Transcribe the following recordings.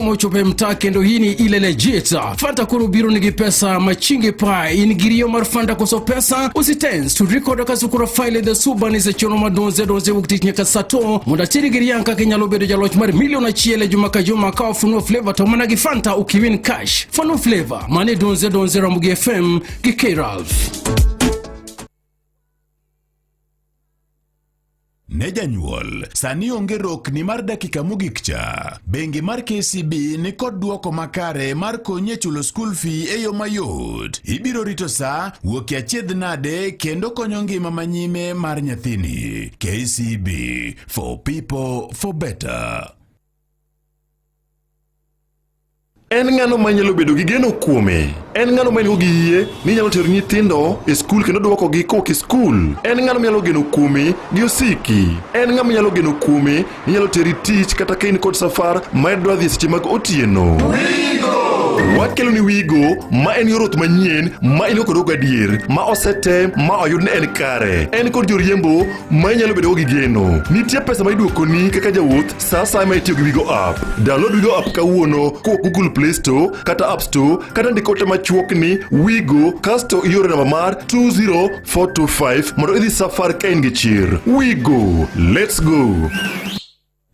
Mochopo e mtaa kendo hii ni ile legit. Fanta koro biro nigi pesa machingi pa in gi riyo mar Fanta koso pesa usitens to record kasukura file the suban se chono madonze donze wuok tich nyaka sato mondo ateri gi riang kaka inyalo bedo jaloch mar milion achiel e juma ka juma ka wafunuo flavor to mana gi Fanta ukiwin cash. Funuo flavor mane donze donze Ramogi FM gi K Ralph. Ne janyuol, sani onge rokni mar dakika mogik cha. Bengi mar KCB ni kod duoko makare mar konyi e chulo school fee e yo mayot. Ibiro rito sa, wuok e achiedh nade kendo konyo ngima manyime mar nyathini. KCB, for people, for better. En ng'ano ma nyalo bedo gi geno kuome? En ng'ano ma en-go gi yie ni nyalo tero nyithindo e skul kendo dwokogi kowuok e skul? En ng'ano manyalo geno kuome gi osiki? En ng'ama nyalo geno kuome ni nyalo teri tich kata ka in kod safar ma idwa dhi e seche mag otieno? Wakelo ni Wigo ma en yor wuoth manyien ma in go kod gadier ma osetem ma oyud ni en kare. En kod joriembo ma inyalo bedogo gi geno. Nitie pesa ma iduokoni kaka jawuoth sa asaya ma itiyo gi Wigo app. Download Wigo app kawuono kowuok Google Play Store kata App Store kata ndik ote machuok ni Wigo kasto ioro namba mar 20425 mondo idhi safar ka in gi chir. Wigo, let's go!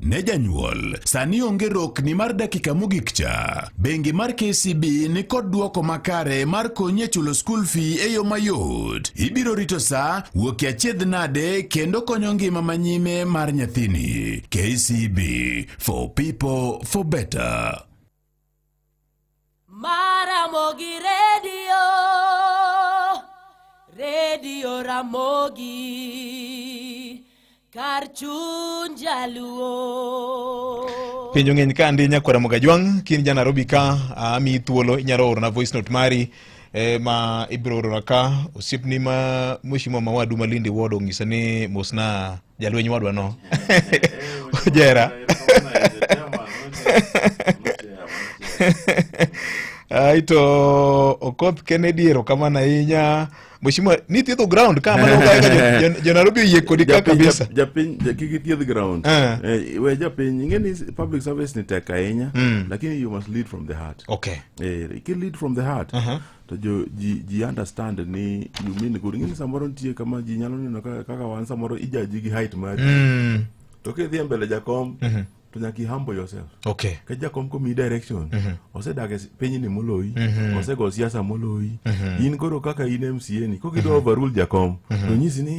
Ne janyuol, sani onge rokni mar dakika mogik cha. Bengi mar KCB ni kod duoko makare mar konyi e chulo school fee e yo mayot. Ibiro rito sa, wuok e achiedh nade kendo konyo ngima manyime mar nyathini. KCB, for people, for better. Maramogi Radio, Radio Ramogi, kar chuny jaluo. Penjo ng'eny ka ndi nyakwara Mogajwang' kin ja Nairobi ka amiyi thuolo inyalo orona voice note mari eh, ma ibiro orona ka osiepni ma mheshimiwa mawadu Malindi Ward ong'isa ni mosna jalweny wadwa no Ojera aito Okoth Kennedy erokamano ahinya Mheshimiwa ni thiedho ground ka mano ka jo Nairobi oyie kodi ka kabisa japiny kik ithiedh ground eh. Eh, we japiny ing'e ni public service ni tek ahinya mm. lakini you must lead from the heart okay eh, ki lead from the heart uh -huh. to jo ji, ji understand ni you mean good ing'e ni samoro nitie kama ji nyalo neno kaka wan samoro ijaji gi height mari mm. to kidhi e mbele jakom mm -hmm. to nyaka i humble yourself okay ka jakom komiyi direction mm -hmm. osedak e pinyni moloyi mm -hmm. osego siasa moloyi mm -hmm. in koro kaka in MCA ni kok idwa mm -hmm. overrule jakom mm -hmm. to nyisi ni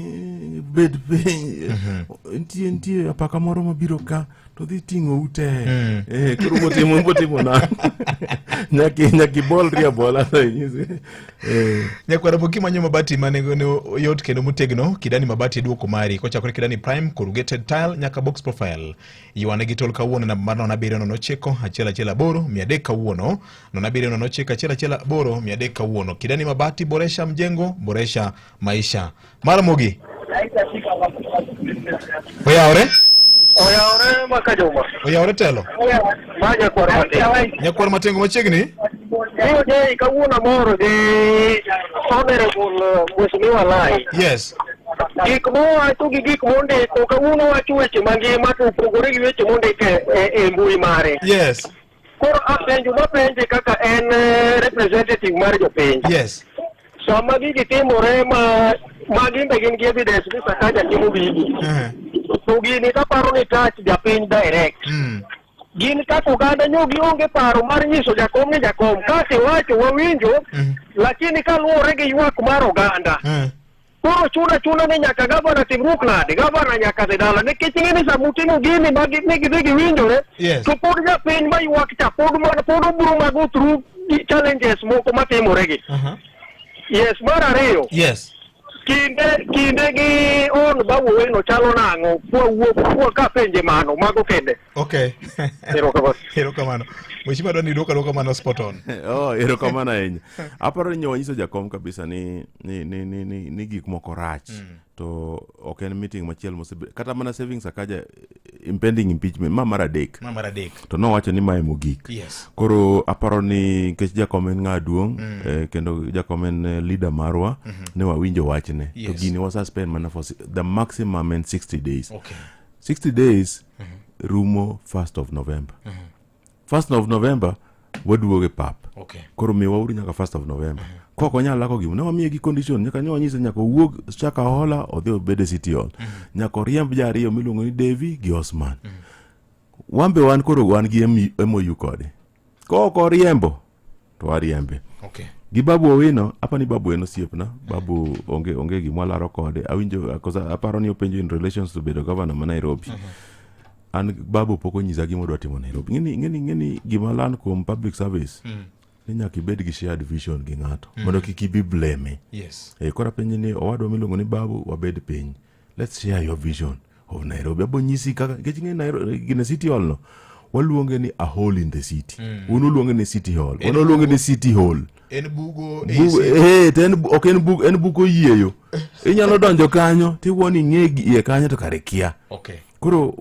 bed piny mm -hmm. nitie nitie apaka moro mabiro ka to dhi ting'ou te mm. eh, koro motimo motimo na nyaki nyaki bolri abola to inyisi eh. Nyakwara Boki manyo mabati ma nengone yot kendo motegno, Kidani Mabati e duoko mari kochakore Kidani Prime, corrugated tile nyaka box profile. Ywane gi tol kawuono namba mar 07 09 118 300 kawuono 07 09 118 300 kawuono. Kidani Mabati, boresha mjengo, boresha maisha. Maramogi. Oyawore? Oyawore maka juma. Oyawore telo? Ma nyakwar Matengo. Nyakwar Matengo machiegni? Ndiyo Jay, kawuono amor gi Honorable Mheshimiwa Lai. Yes. Gik mowacho gi gik mondiko kawuono wacho weche mangima to opogore gi weche mondiko e, e, e mbui mare. Yes. Koro apenjo mapenje kaka en eh, representative mar jopiny. Yes. Sama gigi timore ma ma gin be gin gi evidence ni Sakaja timo gigi. To gini kaparo ni touch japiny direct. Gin kaka oganda nyo gionge paro mar nyiso jakom ni jakom kaka iwacho wawinjo lakini kaluwore gi ywak mar oganda. Koro chuna chuna ni nyaka gavana tim ruok nade, gavana nyaka dhi dala nikech ing'e ni sama utimo gini ma gi- ni gidhi giwinjore Yes. to pod japiny ma ywak cha pod mana pod obiro ma go through challenges moko matimore gi. Yes, mar ariyo. Yes. Kinde kinde gi on bawuoyi chalo nang'o? Kwa wuok kwa ka penje mano mago kende. Okay. Erokamano. Erokamano. Mheshimiwa dwani duoka duoka mano spot on. oh, erokamano ahinya. Aparo ni wanyiso jakom kabisa ni ni ni ni, ni, ni gik moko rach. Mm. To ok en meeting machielo mosebedo kata mana savings akaja impending impeachment ma mar adek. Ma mar adek. To nowacho ni mae mogik. Yes. Koro aparo ni nikech jakom en ng'a duong' mm. eh, kendo jakom en eh, leader marwa mm -hmm. ne wawinjo wachne. Yes. To gini wa suspend mana for the maximum en 60 days. Okay. 60 days mm -hmm. rumo 1st of November. Mm -hmm. First of November waduogo e pap. Okay. Koro miwa uru nyaka first of November. Kok onyal lako gimo, ne wamiye gi condition, nyaka ne wanyise nyaka owuog Shakahola odhi obed e City Hall. Nyaka oriemb jariyo miluongo ni Devi gi Osman. Wan be wan koro wan gi MOU kode. Kok oriembo to wariembe. Okay. Gi Babu Owino, apa ni Babu en osiepna, Babu onge onge gima walaro kode. Awinjo kosa aparo ni openjo in relations to bedo governor ma Nairobi. An Babu pok onyisa gima odwa timo Nairobi. Ng'eni ng'eni ng'eni gima lan kuom public service ni nyaka ibed gi shared vision gi ng'ato mondo kik ibi blame. Yes. E, koro apenji ni owadwa miluongo ni Babu wabed piny. Let's share your vision of Nairobi. Abo nyisi kaka nikech ing'e Nairobi gine City Hall no. Waluonge ni a hole in the city. Un uluonge ni City Hall. Wan oluonge ni City Hall. En bugo e Bugo, city. eh, to en ok en buk en buk oyieyo. Inyalo donjo kanyo tiwuo ni ing'e iye kanyo to kare kia. Okay. Koro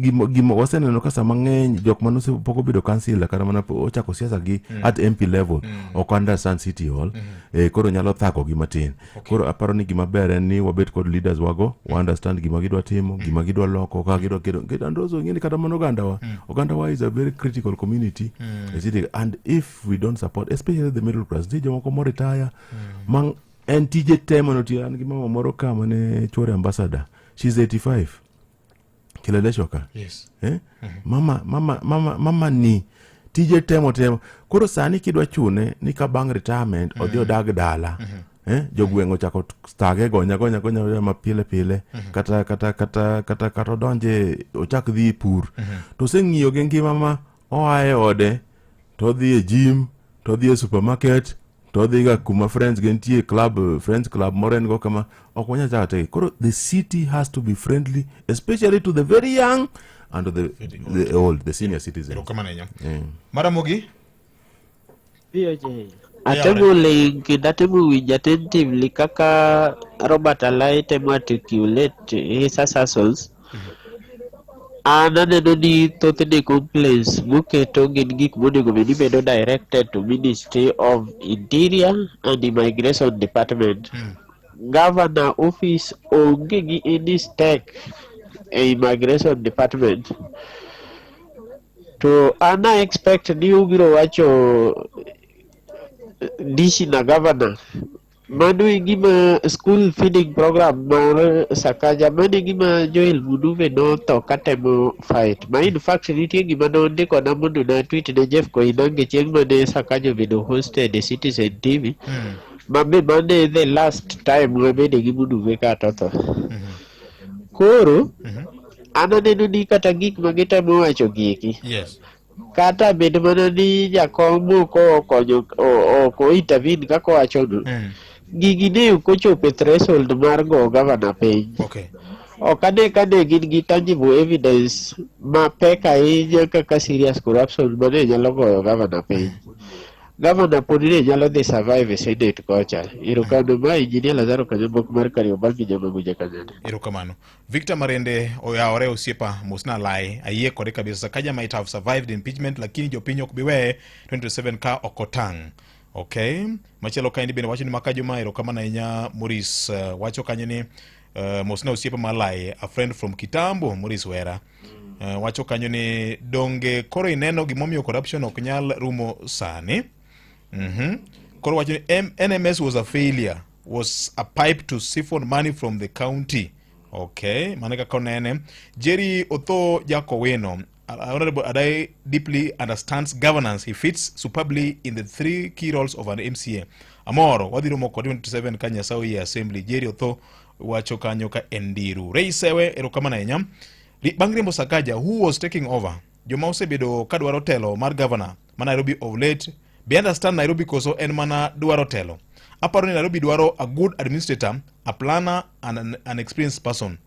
gima gima waseneno ka sama ng'eny jok mane pok obedo kansila kata mana ochako siasa gi at MP level ok understand City Hall koro nyalo thago gi matin. Koro aparo ni gima ber en ni wabed kod leaders wago, wa understand gima gidwa timo, gima gidwa loko, kaka gidwa kedo. Nikech and also ing'e ni kata mana ogandawa, ogandawa is a very critical community e city and if we don't support especially the middle class, nitie jomoko mo retire ma en tije te manotiyo an gi mama moro ka mane chuore ambassador she's 85 Kileleshwa ka Yes. eh? mama, mama, mama, mama ni tije temo temo koro sani kidwa chune ni ka bang' retirement odhi odag dala eh? jogweng' ochako thage gonya gonya gonya gonya ma pile pile kata kata kata kata kata odonje ochak dhi pur to oseng'iyo gi ngima ma oa e ode to odhi e gym to odhi e supermarket to odhiga kuma friends ge nitie club friends club moro en go kama ok wanyal chako tege koro the city has to be friendly especially to the very young and to the old the senior citizens Erokamano ahinya. Maramogi. Atemo ling kendo atemo winjo attentively kaka Robert Alai temo articulate his assertions. An aneno ni thothne complaints moketo gin gik monego bed ni bedo directed to Ministry of Interior and Immigration Department. Governor office onge gi any stake e Immigration Department. To an I expect ni ubiro wacho dishi na governor. Mano e gima school feeding program mar Sakaja, mano e gima Joel Munuve notho katemo fight. Ma in fact nitie gima nondikona mondo na tweet ne Jeff Koinange chieng' mane Sakaja obedo hosted e Citizen TV. Ma be mano e the last time wabede gi Munuve ka totho. Koro, an aneno ni kata gik ma gitemo wacho gieki, Yes. kata bed mana ni jakom moko okonyo ok o intervene kaka owachono, gigi ne ok ochopo e threshold mar go gavana piny. Okay. Ok ane ka ne gin gi tangible evidence mapek ahinya kaka serious corruption mane nyalo goyo gavana piny. Gavana pod ne nyalo dhi survive e Senate kocha. Erokamano ma Engineer Lazaro Kanyamok mar Kariobangi Nyamaguja Kanyada. Erokamano. Victor Marende oyawore osiepa mosna alai ayie kode kabisa Sakaja might have survived impeachment lakini jopiny ok bi weye 2027 ka ok otang'. Okay. Machielo kaendi bende wacho ni Makajuma erokamano ahinya Maurice wacho kanyo ni mosna osiepa malai a friend from Kitambo Maurice Wera. Wacho kanyo ni donge koro ineno gimomiyo corruption ok nyal rumo sani. Koro wacho ni NMS was a failure, was a pipe to siphon money from the county. Okay, mano kaka onene. Jerry Otho Jakowino, Honorable Adai deeply understands governance. He fits superbly in the three key roles of an MCA. Amoro, wadhi romo kod 27 ka Nyasaye oyie assembly. Jerry Otho wacho kanyo ka Endiru. Ray Sewe, erokamano ahinya. Bang' riembo Sakaja, who was taking over? Joma osebedo kadwaro telo mar governor ma Nairobi of late, be understand Nairobi koso en mana dwaro telo. Aparo ni Nairobi dwaro a good administrator, a planner and an experienced person.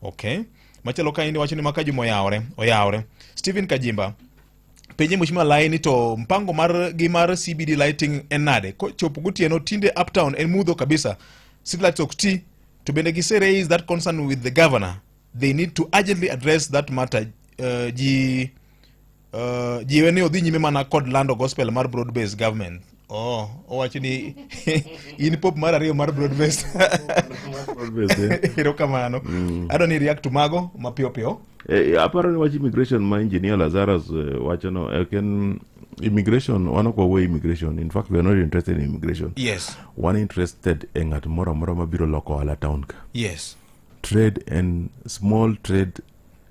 Okay. Machielo ka wacho ni maka Juma oyawore, oyawore. Stephen Kajimba, penje Mheshimiwa Lai ni to mpango mar gi mar CBD lighting en nade? Kochopo gotieno tinde uptown en mudho kabisa. Street lights ok ti to bende gise raise that concern with the governor. They need to urgently address that matter. Ji jiwe ni odhi nyime mana kod lando gospel mar broad based government. Oh, owacho ni in pop mar ariyo mar broad based. Erokamano. Adwa ni react to mago mapiyo piyo. Eh, aparo ni wach immigration ma engineer Lazarus eh, wachono ok en immigration wan ok wawuoyo immigration in fact we are not interested in immigration Yes. wan interested e ng'at moro amora mabiro loko ohala town ka Yes. trade and small trade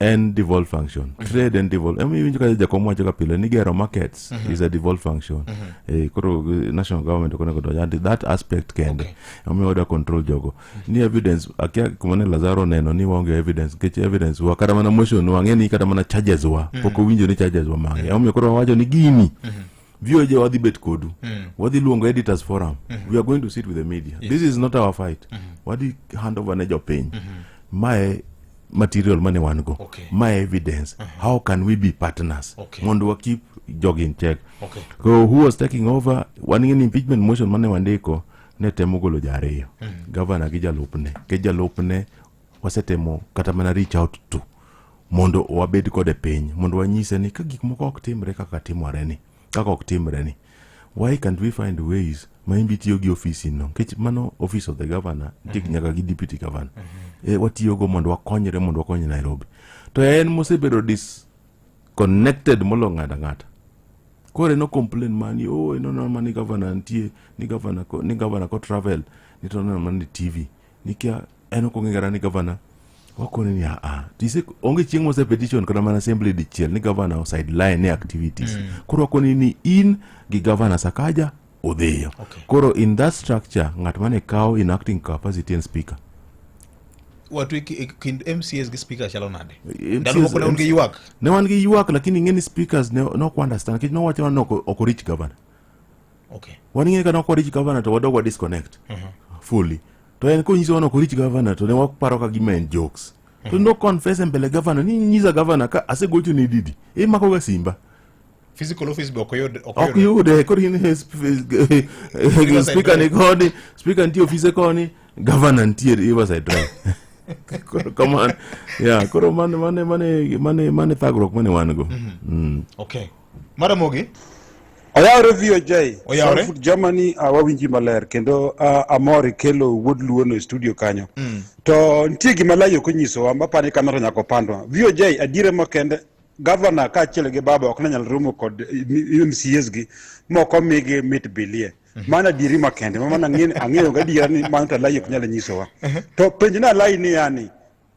and devolved function trade and devolved ema iwinjo ka jakom wacho ga pile ni gero markets is a devolved function eh, koro eh, national government ok onego donj and that aspect kende Okay. omiyo wada control jogo ni evidence akia kuma ne Lazaro oneno ni waonge evidence nikech evidence wa kata mana motion wa ng'e ni kata mana charges wa pok owinjo ni charges wa mange omiyo koro wawacho ni gini VOJ wadhi bet kodu wadhi luongo editors forum we are going to sit with the media this is not our fight wadhi hand over ne jopiny mae material mane wan go Okay. mae evidence how can we be partners Okay. mondo wa keep jogi in check Okay. so who was taking over wan gi ni impeachment motion mane wandiko ne temo golo jariyo gavana gi jalupne ke jalupne wasetemo kata mana reach out to mondo wabed kode piny mondo wanyise ni ka gik moko ok timre kaka timore ni kaka ok timre ni why can't we find ways ma imbi tiyo gi ofisi no nikech mano office of the governor nitie nyaka gi deputy governor e, watiyogo mondo wakonyre mondo wakony Nairobi to en mosebedo disconnected molo ng'ato ang'ata koro en ocomplain mani oh en oneno mana ni governor nitie ni governor ko, ni governor ko travel ni to oneno mana ni TV nikia en ok ong'e kata ni governor wakone ni aa tise onge chieng' mose petition kata mana assembly dichiel ni governor sideline ne activities koro wakone ni in gi governor Sakaja udhiyo Okay. koro in that structure ng'at mane kawo in acting capacity en speaker Watu e ki- e kind MCAs gi speaker chalo nade? MCAs Ndalo moko ne un gi ywak. ne wan gi ywak lakini ing'e ni speakers ne ne ok understand nikech nowacho ni ok ok orich governor Okay. wan ing'e ka ne ok warich governor to wadog wa disconnect fully to en konyisowa ni ok orich governor to ne waparo ka gima en jokes to no confess e mbele governor ni nyisa governor ka asegocho ni didi imako ga simba Physical office be ok oyud ok yude koro in e speaker ni koni speaker nitie ofise koni governor nitie Riverside Drive koro kamano yeah koro mane mane mane mane mane thagruok mane wan go mm. Okay. Maramogi. Oyawre VOJ. Oyawre. Frankfurt, Germany uh, wawinji maler kendo uh, amor ikelo wuod luono e studio kanyo. To nitie gima Lai ok onyisowa mapani ka ng'ato nyaka opandwa. VOJ adiera makende gavana kaachiel gi baba ok ne nyal romo kod eh, MCAs gi mok omigi mit bilie. Mano adieri makende ma mano ang'e- ang'eyo gadiera ni mano to Lai ok nyal nyisowa. To penjna Lai ni yani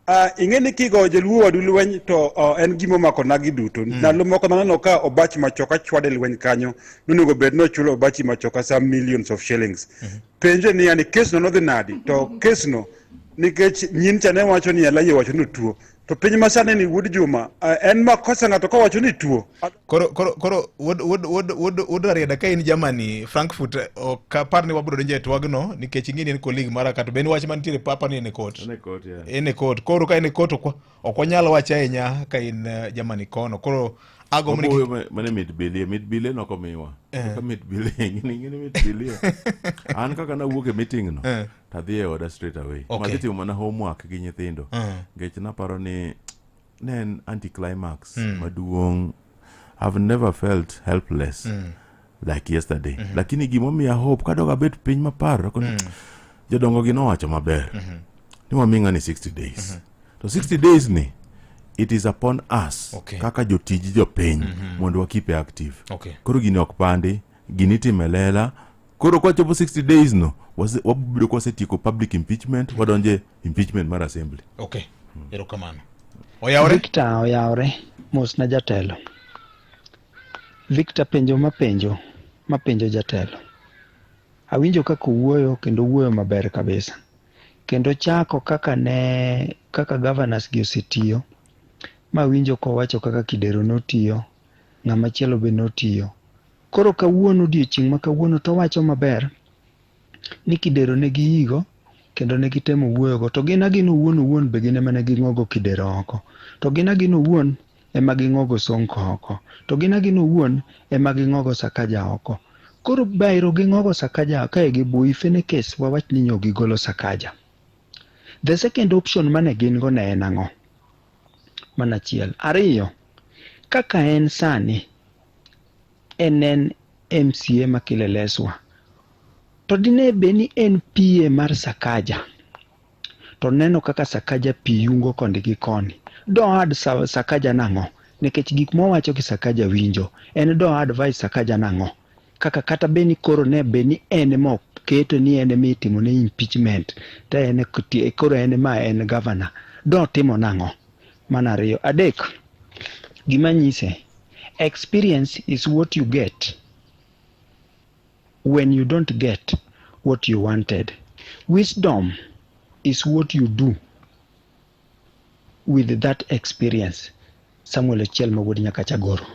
Uh, ing'e ni kigo joluo wadu lweny to uh, en gima omako nagi duto ndalo moko naneno ka Obachi Machoka chwade lweny kanyo nonego bed nochulo Obachi Machoka some millions of shillings penje ni yani kes no nodhi nadi to kes no nikech nyin cha ne wacho ni Alai owacho ni otuo to piny masani ni wuod Juma uh, en makosa ng'ato kowacho ni tuo Koro koro koro wuod wuod wuod wuod wuod Rarieda ka in Germany Frankfurt eh, ok apar ni wabiro donjo e twagno nikech ing'e ni en colleague mara kata be en wach mantiere papa ni en e court. En e court, yeah. En e court. Koro ka en e court ok ok wanyal wache ahinya ka in eh, Germany kono. Koro agombo ni Wawuoyo mane mit bilie mit bilie nok omiwa kaka mit bilie ing'e ing'e ni mit bilie an kaka nawuok e meeting no Eh. tadhi e oda straight away Okay. madhi timo mana homework gi nyithindo nikech naparo ni ne en anticlimax maduong' i've never felt helpless like yesterday lakini gimomiya hope kadok abet piny maparo mm. jodongo gi nowacho maber ni wami ng'ani 60 days to 60 days ni it is upon us Okay. kaka jotij jopiny mondo wakeep active Okay. koro gini ok pandi gini itime lela koro kwachopo 60 days no wabiro kwasetieko public impeachment wadonje impeachment mar assembly Okay. Erokamano. Oyawre. Victor oyawre, mos na jatelo. Victor penjo mapenjo, mapenjo jatelo. Awinjo kaka owuoyo kendo owuoyo maber kabisa. Kendo chako kaka ne kaka governors gi osetiyo, mawinjo kowacho kaka Kidero notiyo, ng'ama chielo be notiyo. Koro kawuono odiochieng' ma kawuono to owacho maber ni Kidero ne giyigo kendo ne gitemo wuoyogo to gin agina owuon owuon be gin ema ne ging'ogo Kidero oko. To gin agina owuon ema ging'ogo Sonko oko. To gin agina owuon ema ging'ogo Sakaja oko. Koro bairo ging'ogo Sakaja kae gi bui fene kes wawach ni nyo gigolo Sakaja. The second option mane gin go ne en ang'o? Mano achiel. Ariyo, kaka en sani, en en MCA ma Kileleswa. To dine bed ni en PA mar Sakaja, to neno kaka Sakaja pi yungo koni gi koni. Do ad Sakaja nang'o? Nikech gik mowacho gi Sakaja winjo. En do advise Sakaja nang'o? Kaka kata bed ni koro ne bed ni en ema oketo ni en ema itimone impeachment to en koro en ema en governor. Dotimo nang'o? Mano ariyo. Adek, gima nyise, experience is what you get when you don't get what you wanted. Wisdom is what you do with that experience. Samuel Ochiel ma wuod Nyakachagoro.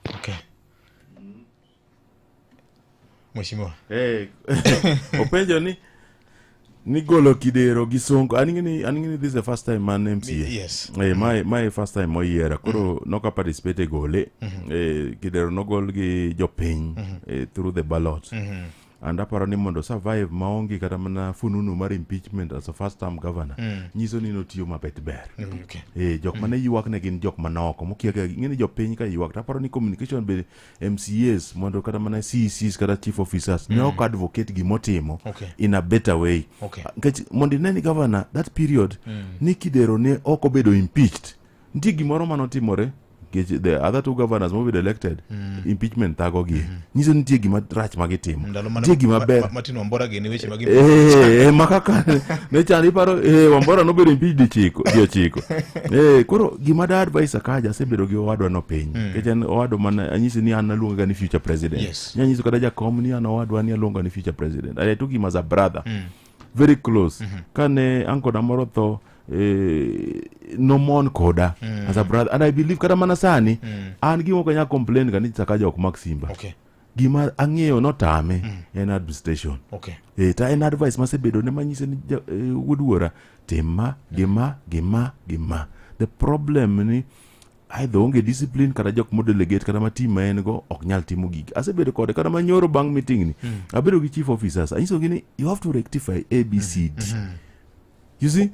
Okay. Mheshimiwa. Eh, openjo ni ni golo kidero gi sonko an ing'e an ing'e ni this is the first time man MCA Yes. eh, my first time moyiera koro noka participate e gole eh, kidero nogol gi jopiny eh, through the ballot and aparo ni mondo survive maonge kata mana fununu mar impeachment as a first term governor nyiso ni notiyo mabet ber Okay. eh, jok mane ywak ne gin jok manoko mokia ka ing'e ni jopiny ka ywak to aparo ni communication be MCAs mondo kata mana CECs kata chief officers ne ok advocate gimotimo Okay. in a better way Okay. nikech mondo ine ni governor that period ni kidero ne ok obedo impeached nitie gimoro manotimore nikech the other two governors mobedo elected impeachment thagogi nyiso ni nitie gima rach ma gitimo Ndalo mane nitie gima ber Martin Wambora gini weche mag Eh, eh, ma kaka ne chandi iparo eh, Wambora nobedo impeach dichiko diochiko eh, koro gima da advice Sakaja asebedo gi owadwa no piny nikech en owadwa man anyisi ni an naluonge ga ni future president Yes. nyanyiso kata jakom ni an owadwa ni aluonga ni future president I took him as a brother very close kane uncle na moro tho eh, nomon koda as a brother and I believe kata mana sani an gima ok anyal complain ga ni Sakaja ok mak simba Okay. gima ang'eyo notame en administration Okay. e, ta en advice masebedo ne manyise ni wuod wuora tim ma gima gima gima the problem ni either onge discipline kata jok modelegate kata ma team ma en go ok nyal timo gigi asebedo kode kata manyoro bang' meeting ni abedo gi chief officers anyisogi ni you have to rectify a b c d you see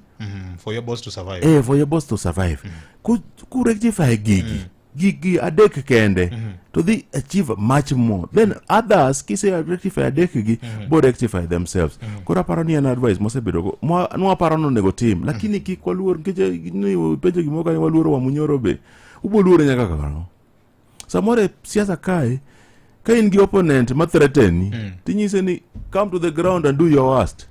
For your boss to survive. eh, for your boss to survive ku, ku rectify gigi gigi adek kende to dhi achieve much more then others kise rectify adek gi bo rectify themselves koro aparo ni en advice mosebedo go nwaparo ni onego tim lakini kik waluor nikech eh, ni penjo gimoro kane waluoro wamunyoro be ubo luore nyaka karang'o samoro e siasa kae ka in gi opponent ma threaten ni tinyise ni come to the ground and do your worst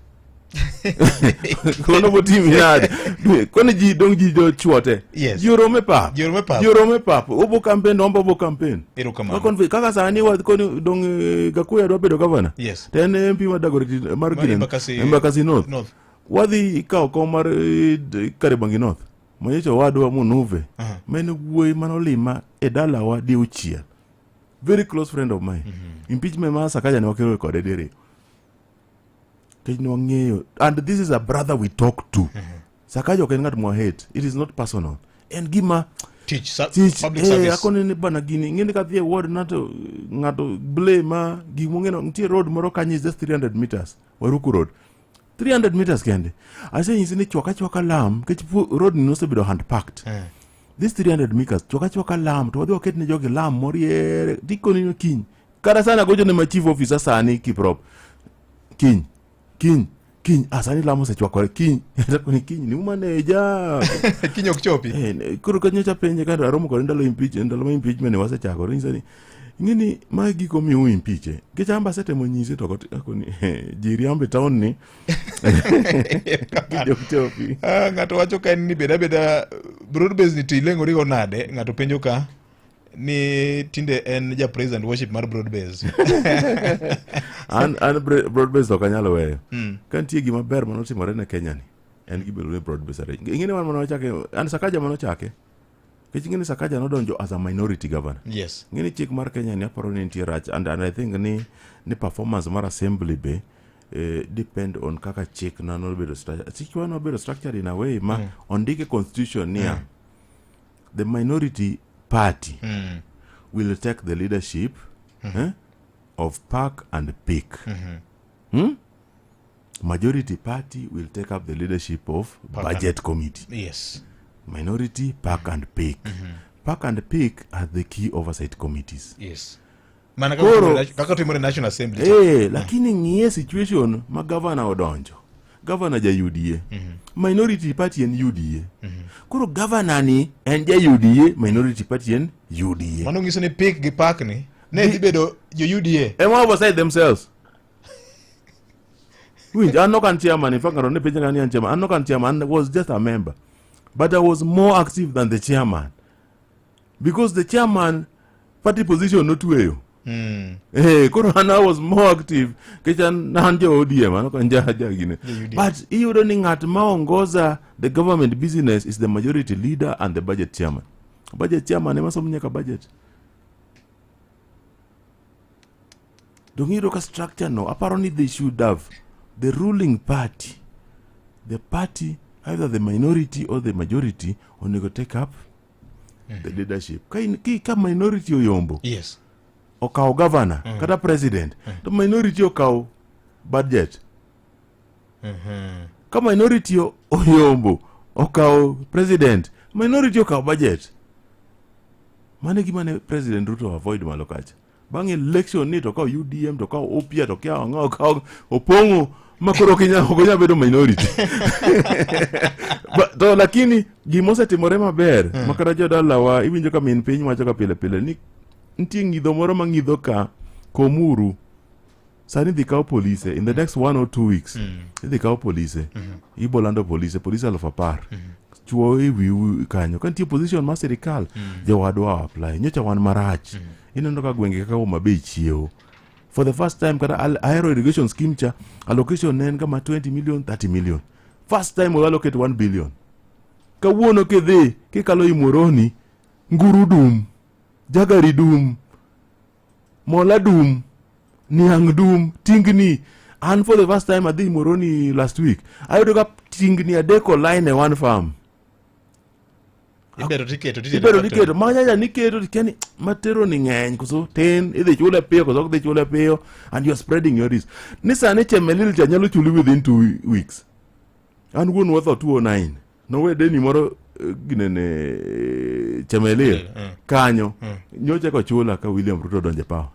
kono botimi nade Dwe, koni ji dong ji jochwote Yes. ji orome pap Ji orome pap. ji orome pap obo campaign ombo obo campaign Erokamano. Kaka sani wa koni dong eh, Gakuya dwa bedo governor Yes. to en MP mar Dagoretti mar Mar Ginene, Embakasi- Embakasi North North. wadhi kawo kom mar eh, Kariobangi North manyocha owadwa Munuve ma en wuoyi manolima e dalawa diuchiel very close friend of mine impeachment mar Sakaja ne wakelo kode diriyo nikech ne wang'eyo and this is a brother we talk to Sakaja ok en ng'at mwa hate it is not personal en gima Teach, tich public eh, service. akoni ni bana gini ing'eni kadhi e ward na to ng'ato blame a gik mong'eno nitie road moro kanyo is just 300 meters Waruku road 300 meters kende asenyisi ni chwak achwaka lam nikech road ni nosebedo hand packed this 300 meters chwak achwaka lam to wadhi waket ne jogi lam moriere tikoni ni kiny kata sani agocho ne ma chief officer sani Kiprop kiny kiny kiny ah sani lam osechwakore kiny atakoni kiny ni umaneja Kiny ok chopi. Eh, koro ka nyocha penje ka aromo kode ndalo impeach ndalo ma impeachment ni wasechakore nyisa ni ing'e ni mae giko miyo u impeach eh. Nikech an be asetemo nyise to ok akoni ji riambo e town ni kiny ok chopi Ah, ng'ato wacho ka en ni bed abeda broad base ni to ileng'ori go nade ng'ato penjo ka ni tinde en ja praise and worship mar broad base an an broad base ok anyal weyo ka nitie gima ber manotimore ne Kenya ni en gibedo ni broad base arrange ing'e ni wan mane wachake an Sakaja mane ochake nikech ing'e ni Sakaja nodonjo as a minority governor yes ing'e ni chik mar Kenya ni aparo ni nitie rach and I think ni performance mar assembly be depend on kaka chik na nobedo structured chikwa nobedo structured in a way ma ondike constitution niya the minority party will take the leadership of PAC and PIC. Majority party will take up the leadership of PAC budget committee. Yes. Minority, PAC and PIC. PAC and PIC are the key oversight committees. Yes. Mana Koro- kaka timore National Assembly. Lakini ng'iye situation ma governor odonjo. Governor ja UDA. Minority party en UDA. Koro governor ni en ja UDA, minority party en UDA. Mano nyiso ni pik gi pak ni ne dhi bedo jo UDA. Ema oversight themselves. Winj, an ok an chairman, in fact, ng'ato ne penja ni an chairman. An ok an chairman, I was just a member. But I was more active than the chairman. Because the chairman party position notweyo. Eh, koro an I was more active nikech an an jo ODM, an ok an ja ja gine. But iyudo ni ng'at ma ongoza the government business is the majority leader and the budget chairman. Budget chairman ema somo nyaka budget. Dong iyudo ka structure no, aparo ni they should have the ruling party, the party either the minority or the majority onego take up the leadership. Ka, in, ki, ka minority oyombo, Yes. okawo governor kata president, to minority okawo budget. Ka minority o- oyombo okawo president, minority okawo budget. Mano e gima ne President Ruto avoid malo kacha. Bang' election ni to okawo UDM to okawo UPIA to okawo ang'o okawo opong'o ma koro ok inyal ok onyal bedo minority. Ba- to lakini gima osetimore maber ma kata jodalawa iwinjo ka min piny wacho ka pile pile ni nitie ng'idho moro ma ng'idho ka komuru sani idhi kaw polise in the next 1 or 2 weeks idhi kaw polise ibo lando polise polise 10,000 chuo e wiu kanyo ka nitie position mar sirikal jowadwa apply nyocha wan marach ineno ka gwenge kaka Homa Bay chiewo for the first time kata Ahero irrigation scheme cha allocation ne en kama 20 million 30 million first time we allocate 1 billion kawuono kidhi kikalo Imoroni nguru dum jagari dum mola dum niang' dum tingni an for the first time adhi Moroni last week ayudo ka tingni adek oline e one farm Ibero tiketo titedo ibedo factory. niketo manyaja niketo tikia ni matero ni ng'eny koso tin idhi chule piyo koso ok dhi chule piyo and you are spreading your risk ni sani chemelil cha nyalo chuli within 2 weeks an wuon watho 209 nowe deni moro ginene chemelil kanyo nyocha kochula ka William Ruto donje power.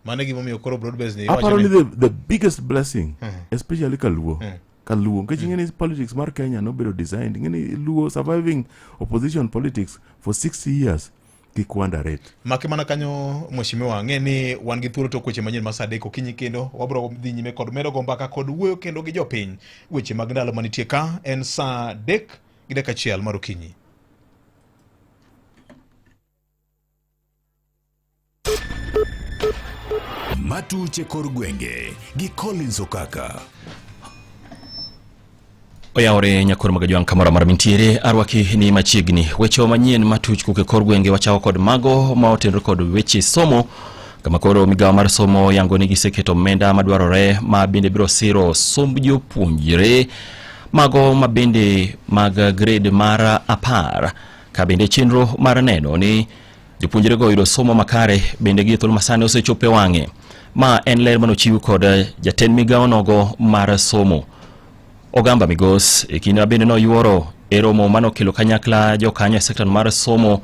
Mano e gimomiyo koro broad base ni aparo iwacho ni ni the biggest blessing especially kaluo kaluo nikech ing'e ni politics mar Kenya nobedo designed ing'e ni luo surviving opposition politics for 60 years kik underrate. Make mana kanyo mheshimiwa, ng'e ni wan gi thuolo tok weche manyien ma saa 3 okinyi kendo wabiro dhi nyime kod medo go mbaka kod wuoyo kendo gi jopiny weche mag ndalo manitie ka en saa 3:01 mar okinyi. Matuche kor gwenge gi Collins Okaka. Oyawore nyakor magajwang' kamoro amora mintiere arwaki ni machiegni weche manyien matuch kuke kor gwenge wachako kod mago ma otenore kod weche somo kama koro migawo mar somo yango ni giseketo omenda madwarore ma bende biro siro somb jopuonjre mago ma bende mag grade mar 10 ka bende chenro mar neno ni jopuonjrego oyudo somo makare bende gi thuolo masani osechopo e wang'e ma en ler manochiw kod jatend migawo nogo mar somo Ogamba Migos e kinde ma bende noyuoro e romo manokelo kanyakla jokanyo e sekta mar somo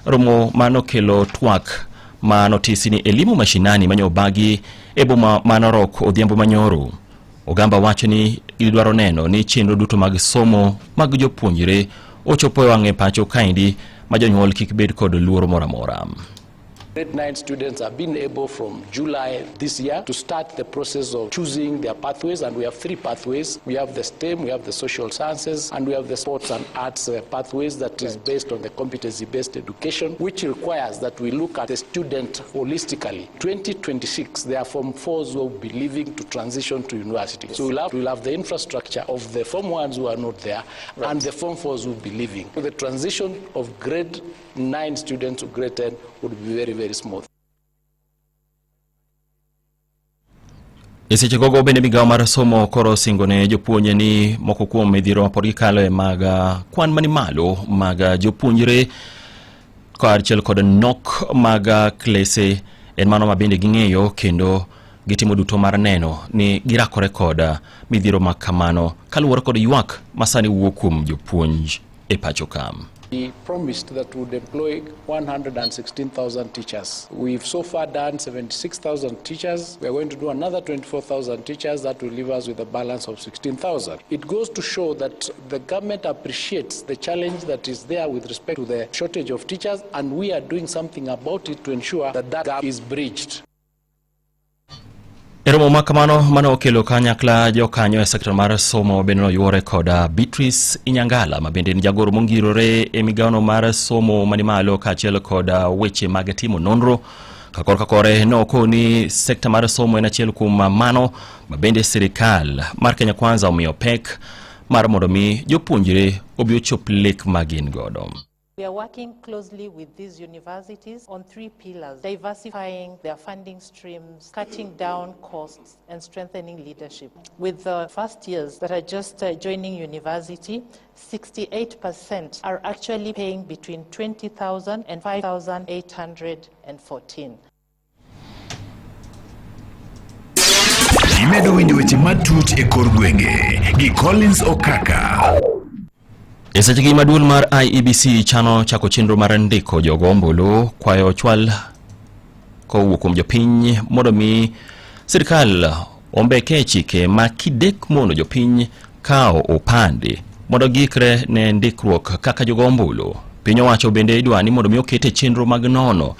romo manokelo twak ma notisi ni elimu mashinani manyobagi e boma ma Narok odhiambo manyoro. Ogamba wacho ni gidwaro neno ni chenro duto mag somo mag jopuonjre ochopo e wang'e pacho kaendi ma jonyuol kik bed kod luoro moro amora. Grade 9 students have been able from July this year to start the process of choosing their pathways, and we have three pathways. We have the STEM, we have the social sciences, and we have the sports and arts pathways that is based on the competency-based education, which requires that we look at the student holistically. 2026, there are Form 4s who will be leaving to transition to university. So we'll have the infrastructure of the Form 1s who are not there and the Form 4s who will be leaving. So the transition of grade 9 students to grade 10 would be very, very smooth. E seche gogo bende migawo mar somo koro osingo ne jopuonje ni moko kuom midhiero ma pod gikaloe mag kwan mani malo mag jopuonjre kaachiel kod nok mag klese en mano ma bende ging'eyo kendo gitimo duto mar neno ni girakore kod midhiero ma kamano kaluwore kod ywak ma sani wuok kuom jopuonj e pacho ka. We promised that we would employ 116,000 teachers. We've so far done 76,000 teachers. We are going to do another 24,000 teachers. That will leave us with a balance of 16,000. It goes to show that the government appreciates the challenge that is there with respect to the shortage of teachers, and we are doing something about it to ensure that that gap is bridged. E romo ma kamano mane okelo kanyakla jokanyo e sekta mar somo bende noyuore koda Beatrice Inyangala ma bende en jagoro mongirore e migawono mar somo mani malo kaachiel kod weche mag timo nonro. Ka korka kore nokoni sekta mar somo en achiel kuom mano ma bende sirikal mar Kenya Kwanza omiyo pek mar mondo mi jopuonjre obi ochop lek ma gin godo. We are working closely with these universities on three pillars: diversifying their funding streams, cutting down costs, and strengthening leadership. With the first years that are just joining university, 68% are actually paying between 20,000 and 5,814. Imedo winjo weche matut e kor gwenge gi Collins Okaka. E sechegi ma duol mar IEBC chano chako chenro mar ndiko jogo ombulu kwayo chwal kowuok kuom jopiny mondo mi sirkal ombeke chike ma kidek mondo jopiny kawo opande mondo giikre ne ndikruok kaka jogo ombulu. Piny owacho bende idwa ni mondo mi okete chenro mag nono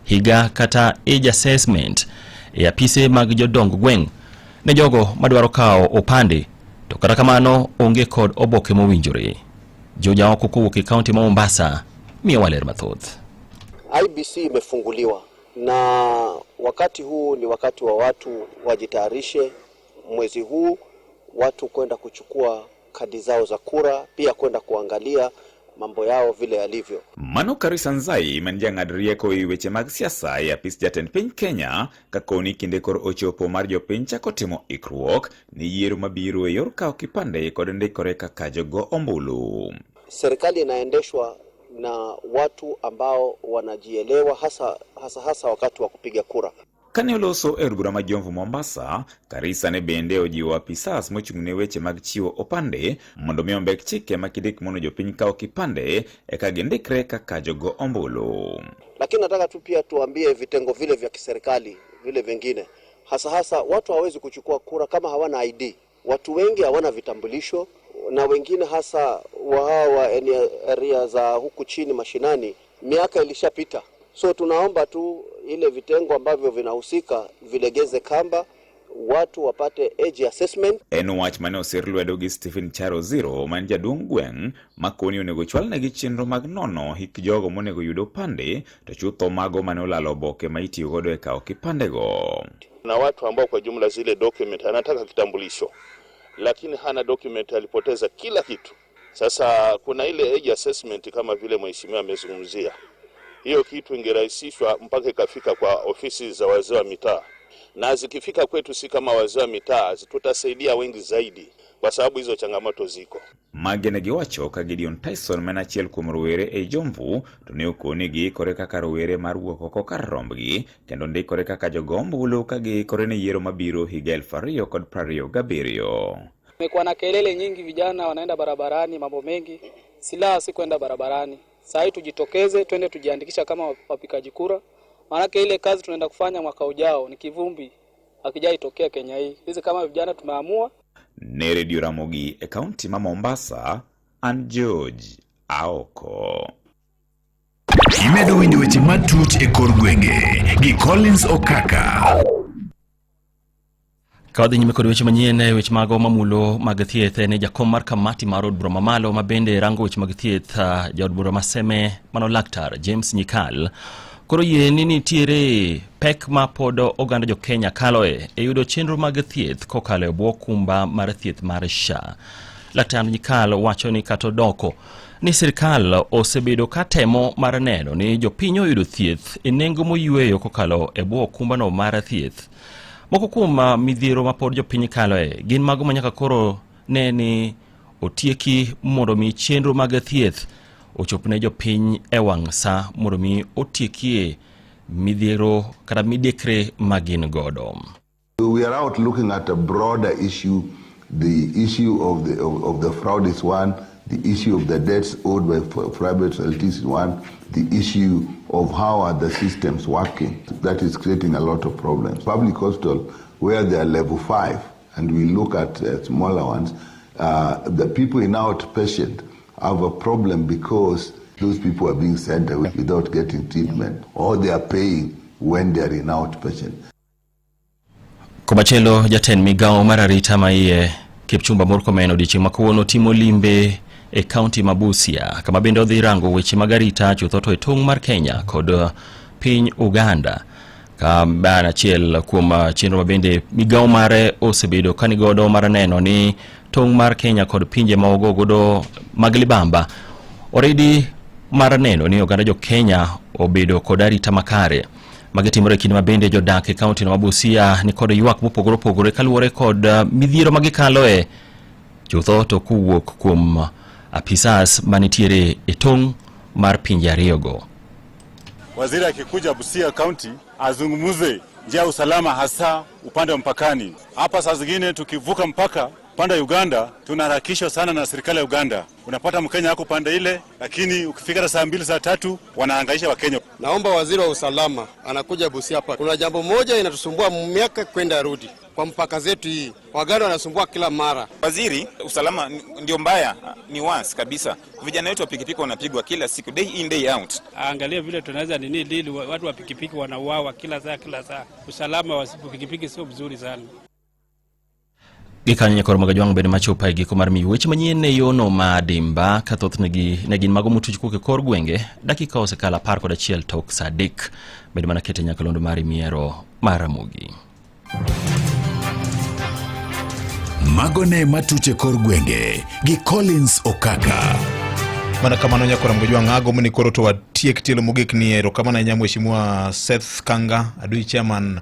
higa kata age assessment e apise mag jodong gweng' ne jogo madwaro kawo opande to kata kamano onge kod oboke mowinjore. Joja oko kowuok e kaunti ma Mombasa miyowa ler mathoth. IBC imefunguliwa na wakati huu ni wakati wa watu wajitayarishe. Mwezi huu watu kwenda kuchukua kadi zao za kura, pia kwenda kuangalia mambo yao vile yalivyo. Mano Karisa Nzai ma en jang'ad rieko e weche mag siasa e apis jatend piny Kenya ka koni kinde koro ochopo mar jopiny chako timo ikruok ne yiero mabiro e yor kawo kipande kod ndikore kaka jogo ombulu. Serikali inaendeshwa na watu ambao wanajielewa hasa, hasa, hasa wakati wa kupiga kura. Kane oloso e od bura ma Jomvu Mombasa, Karisa ne bende ojiwo apisas mochung' ne weche mag chiwo opande mondo mi ombek chike ma kidek mono jopiny kawo kipande eka gindikre kaka jogo ombulu. Lakini nataka tu pia tuambie vitengo vile vya kiserikali vile vingine, hasa hasa watu hawawezi kuchukua kura kama hawana ID. Watu wengi hawana vitambulisho, na wengine hasa wa hawa area za huku chini mashinani, miaka ilishapita. So tunaomba tu ile vitengo ambavyo vinahusika vilegeze kamba, watu wapate age assessment. En wach mane osir lwedo gi Stephen Charo Zero ma en jaduong' gweng' ma koni onego chwalnegi chenro mag nono hik jogo monego yud opande to chutho mago mane olalo oboke ma itiyo godo e kawo kipandego. Na watu ambao kwa jumla zile document anataka kitambulisho lakini hana document, alipoteza kila kitu. Sasa kuna ile age assessment kama vile mheshimiwa amezungumzia, hiyo kitu ingerahisishwa mpaka ikafika kwa ofisi za wazee wa mitaa, na zikifika kwetu si kama wazee wa mitaa tutasaidia wengi zaidi, kwa sababu hizo changamoto ziko. Magi ne giwacho ka Gideon Tyson ma en achiel kuom rowere ei Jomvu to ne okoni giikore kaka rowere mar wuok oko kar rombgi kendo ndikore kaka jogo ombulu ka giikore ne yiero mabiro higa 2027. Kumekuwa na kelele nyingi, vijana wanaenda barabarani, mambo mengi. Silaha si kwenda barabarani. Saa hii tujitokeze, twende tujiandikisha kama wapigaji kura, maanake ile kazi tunaenda kufanya mwaka ujao ni kivumbi, hakijaitokea Kenya hii. Sisi kama vijana tumeamua. Ne Radio Ramogi e kaunti ma Mombasa, an George Aoko. Imedo winjo weche matut e kor gwenge gi Collins Okaka. Ka wadhi nyime kod weche manyien e weche mago mamulo mag thieth en jakom mar kamati mar od bura mamalo ma bende rango weche mag thieth jaod bura ma Seme mano laktar James Nyikal koro yie ni nitiere pek ma pod oganda jo Kenya kaloe e yudo chenro mag thieth kokalo e bwo kumba mar thieth mar SHA. Laktar Nyikal wacho ni kata odoko ni sirkal osebedo ka temo mar neno ni jopiny oyudo thieth e nengo moyweyo kokalo e bwo okumbano mar thieth. Moko kuom midhiero ma pod jopiny kaloe gin mago ma nyaka koro ne ni otieki mondo mi chenro mag thieth ochop ne jopiny e wang' sa mondo mi otiekie midhiero kata midekre ma gin godo. We are out looking at a broader issue. The issue of the fraud is one. The issue of the debts owed by private facilities is one. The issue of how are the systems working, that is creating a lot of problems. Public hospital, where they are level 5, and we look at smaller ones, the people in outpatient have a problem because those people are being sent away without getting treatment, or they are paying when they are in outpatient. Komachielo, jatend migawo mar arita ma iye Kipchumba Murkomen odiechieng' ma kawuono timo limbe e kaunti ma Busia, kama bende odhi rango weche mag arita chutho to e tong' mar Kenya kod piny Uganda. Ka an achiel kuom chenro ma bende migawo mare osebedo ka nigodo mar neno ni tong' mar Kenya kod pinje ma ogo godo mag libamba oridi mar neno ni oganda jo Kenya obedo kod arita makare. Magi timore e kinde ma bende jodak e kaunti no ma Busia ni kod ywak mopogore opogore kaluwore kod midhiero ma gikaloe chutho to kowuok kuom apisas manitiere e tong' mar pinje ariyogo. Waziri akikuja Busia County azungumze njia ya usalama, hasa upande wa mpakani. Hapa saa zingine tukivuka mpaka upande wa Uganda tunaharakishwa sana na serikali ya Uganda. Unapata Mkenya ako pande ile, lakini ukifika saa 2 saa 3 wanahangaisha Wakenya. Naomba waziri wa usalama anakuja Busia hapa. Kuna jambo moja inatusumbua miaka kwenda rudi kwa mpaka zetu hii. Waganda wanasumbua kila mara. Waziri, usalama ndio mbaya, ni worse kabisa. Vijana wetu wa pikipiki wanapigwa kila siku, day in day out. Angalia vile tunaweza nini lili, watu wa pikipiki wanauawa kila saa kila saa. Usalama wa pikipiki sio mzuri sana. Gikanyo nyakoro mag Ajwang' bende machopo e giko mar miyo weche manyien e yono ma dimba ka thothne ne gin mago motuch kuok e kor gwenge. Dakika osekalo 11 tok saa 3. Bende mana kete nyakalondo mari miero mar Ramogi. Mago ne matuche kor gwenge gi Collins Okaka. Mana kamano nyakoro mag Ajwang' agombo ni koro to watiek tielo mogik ni erokamano ahinya Mheshimiwa Seth Kanga, Adui Chairman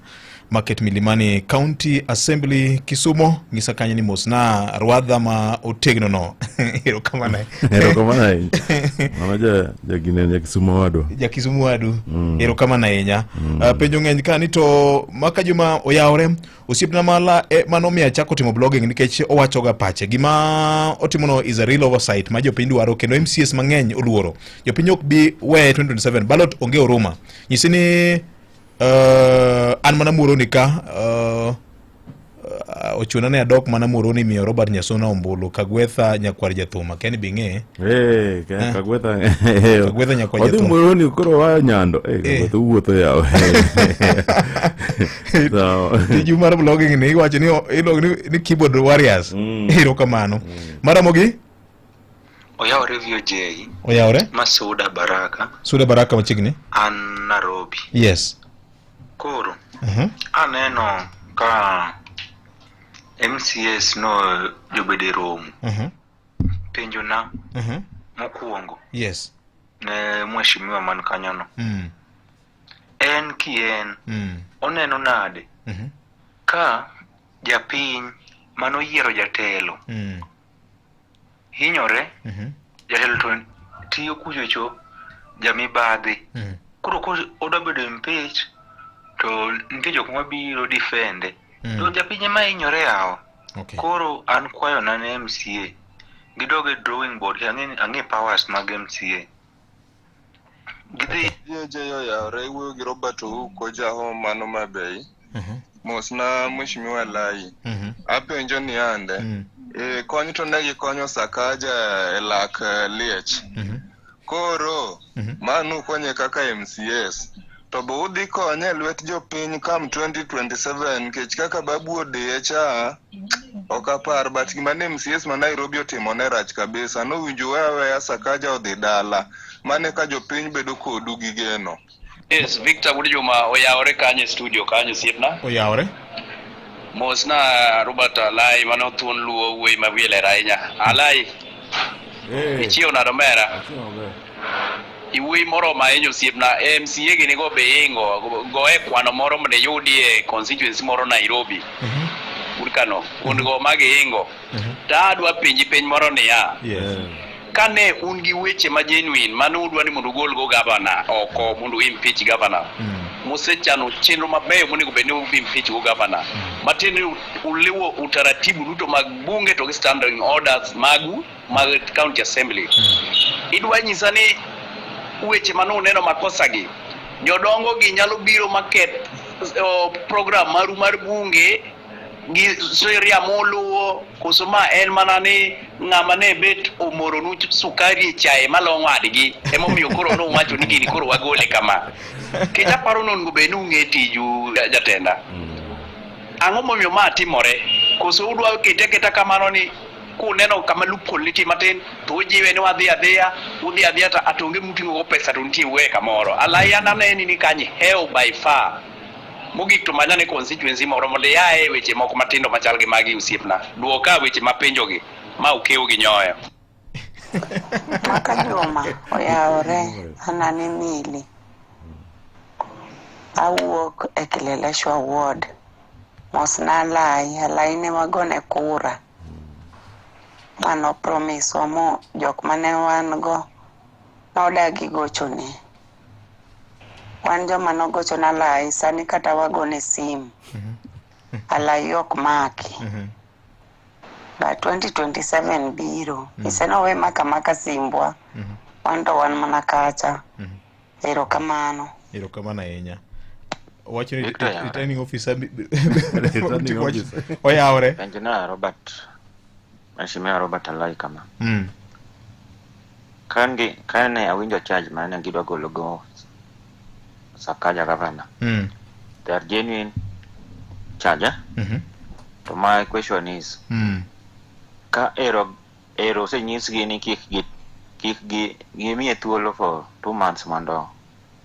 Market Milimani County Assembly Kisumo. Ng'isa kanyo ni mosna rwadha ma otegno no. Erokamano. Erokamano ahinya. Mano ja gine ja Kisumo wadwa. Ja Kisumu wadu. Erokamano ahinya. Penjo ng'eny ka ni to maka juma oyawre osiepna mala manomiyo achako timo blogging nikech owachoga pache. Gima otimono is a real oversight ma jopiny dwaro kendo MCAs mang'eny oluoro. Jopiny ok bi weye 2027 ballot onge oruma. Nyisi ni an mana Muhoroni ka ochuna ni adok mana Muhoroni miyo Robert Nyasuna ombulu. Kagwetha nyakwar Jathuma ken bing'e. Kagwetha. Kagwetha nyakwar Odhi Jathuma. Muhoroni koro wa Nyando. Kagwetha wuotho yawa. So tiju mar blogging ni iwacho ni iluongo ni keyboard warriors. Erokamano. Maramogi Oyawore VOJ. Oyawore. Masuda Baraka. Suda Baraka machiegni. An Nairobi. Yes. Koro aneno ka MCAs no jobedo e romo. Penjo na mokwongo Yes. ne mheshimiwa man kanyono. En kien oneno nade ka japiny manoyiero jatelo hinyore, jatelo to tiyo kuchocho jamibadhi. Koro ko odwa bedo impeach to nitie jok mabiro defende. To japiny ema hinyore yawa. Koro an kwayona ne MCA gidog e drawing board. Ang'e powers mag MCA gidhi. VOJ oyawre, iwuoyo gi Robert Ouko jaho mano Mabei. Mosna Mheshimiwa Lai. Apenjo ni ande. Kony to ne gikonyo Sakaja e lak liech. Koro manu konye kaka MCAs. To bo udhi konye e lwet jopiny kam 2027 nikech kaka babu odiye cha ok apar, but gima ne MCAs ma Nairobi otimo ne rach kabisa. Nowinjo weya weya Sakaja odhi dala. Mane ka jopiny bedo kodu gi geno. Yes, Victor Wuod Juma oyawore kanyo e studio kanyo osiepna. Oyawore. Mosna Robert Alai mano thuon luo wuoyi ma wiye ler ahinya. Alai, ichiew nade omera? Iwuoyi moromo ahinya osiepna. MCA gini go be ingo go e kwano moro mondo iyudie constituency moro Nairobi. Kano kuond go magiingo. To adwa penji penj moro niya. Kane un gi weche ma genuine mane udwa ni mondo ugol go gavana oko mondo impeach gavana, musechano chenro mabeyo monego bed ni u impeach go gavana, matiende ni uliwo utaratibu duto mag bunge to gi standing orders magu. mag county assembly. Idwa nyisa ni weche mane uneno makosa gi jodongo gi nyalo biro maketh program maru mar bunge gi sheria moluwo koso ma en mana ni ng'ama ne bet omoronu sukari e chae malong'o adgi emomiyo koro nuwacho ni gini koro wagole kama kech aparo ni onego bed ni ung'e tiju jatenda ang'o momiyo ma timore koso udwa kete aketa kamano ni kuneno kama loophole nitie matin to ujiwe ni wadhi adhiya udhi adhiya to atonge muting'o go pesa to nitie uwe kamoro alai an aneni ni kanye hew by far mogik to manyane constituency moro mondo iaye weche moko matindo machal gi magi osiepna duoka weche mapenjogi ma okew gi nyoyo Maka Juma oyawore an Emily. Awuok e Kileleshwa ward. Mosna Alai, Alai ne wagone kura. Mano promise wa mo jok mane wan go nodagi gochone. Wan joma nogochone Alai sani kata wagone sim. Alai ok maki. But 2027 biro. Isenowe maka maka simbwa. Wan to wan mana kacha. Erokamano. Erokamano ahinya. Wacho ni Victor oyawore. returning officer Returning officer. oyawore. Penjna Robert, Mheshimiwa Robert Alai kama. Kane awinjo charge mane gidwa golo go Sakaja governor. They are genuine charge. Eh? To my question is, ka ero ero osenyisgi ni kik gi kik gi gimiye thuolo for 2 months mondo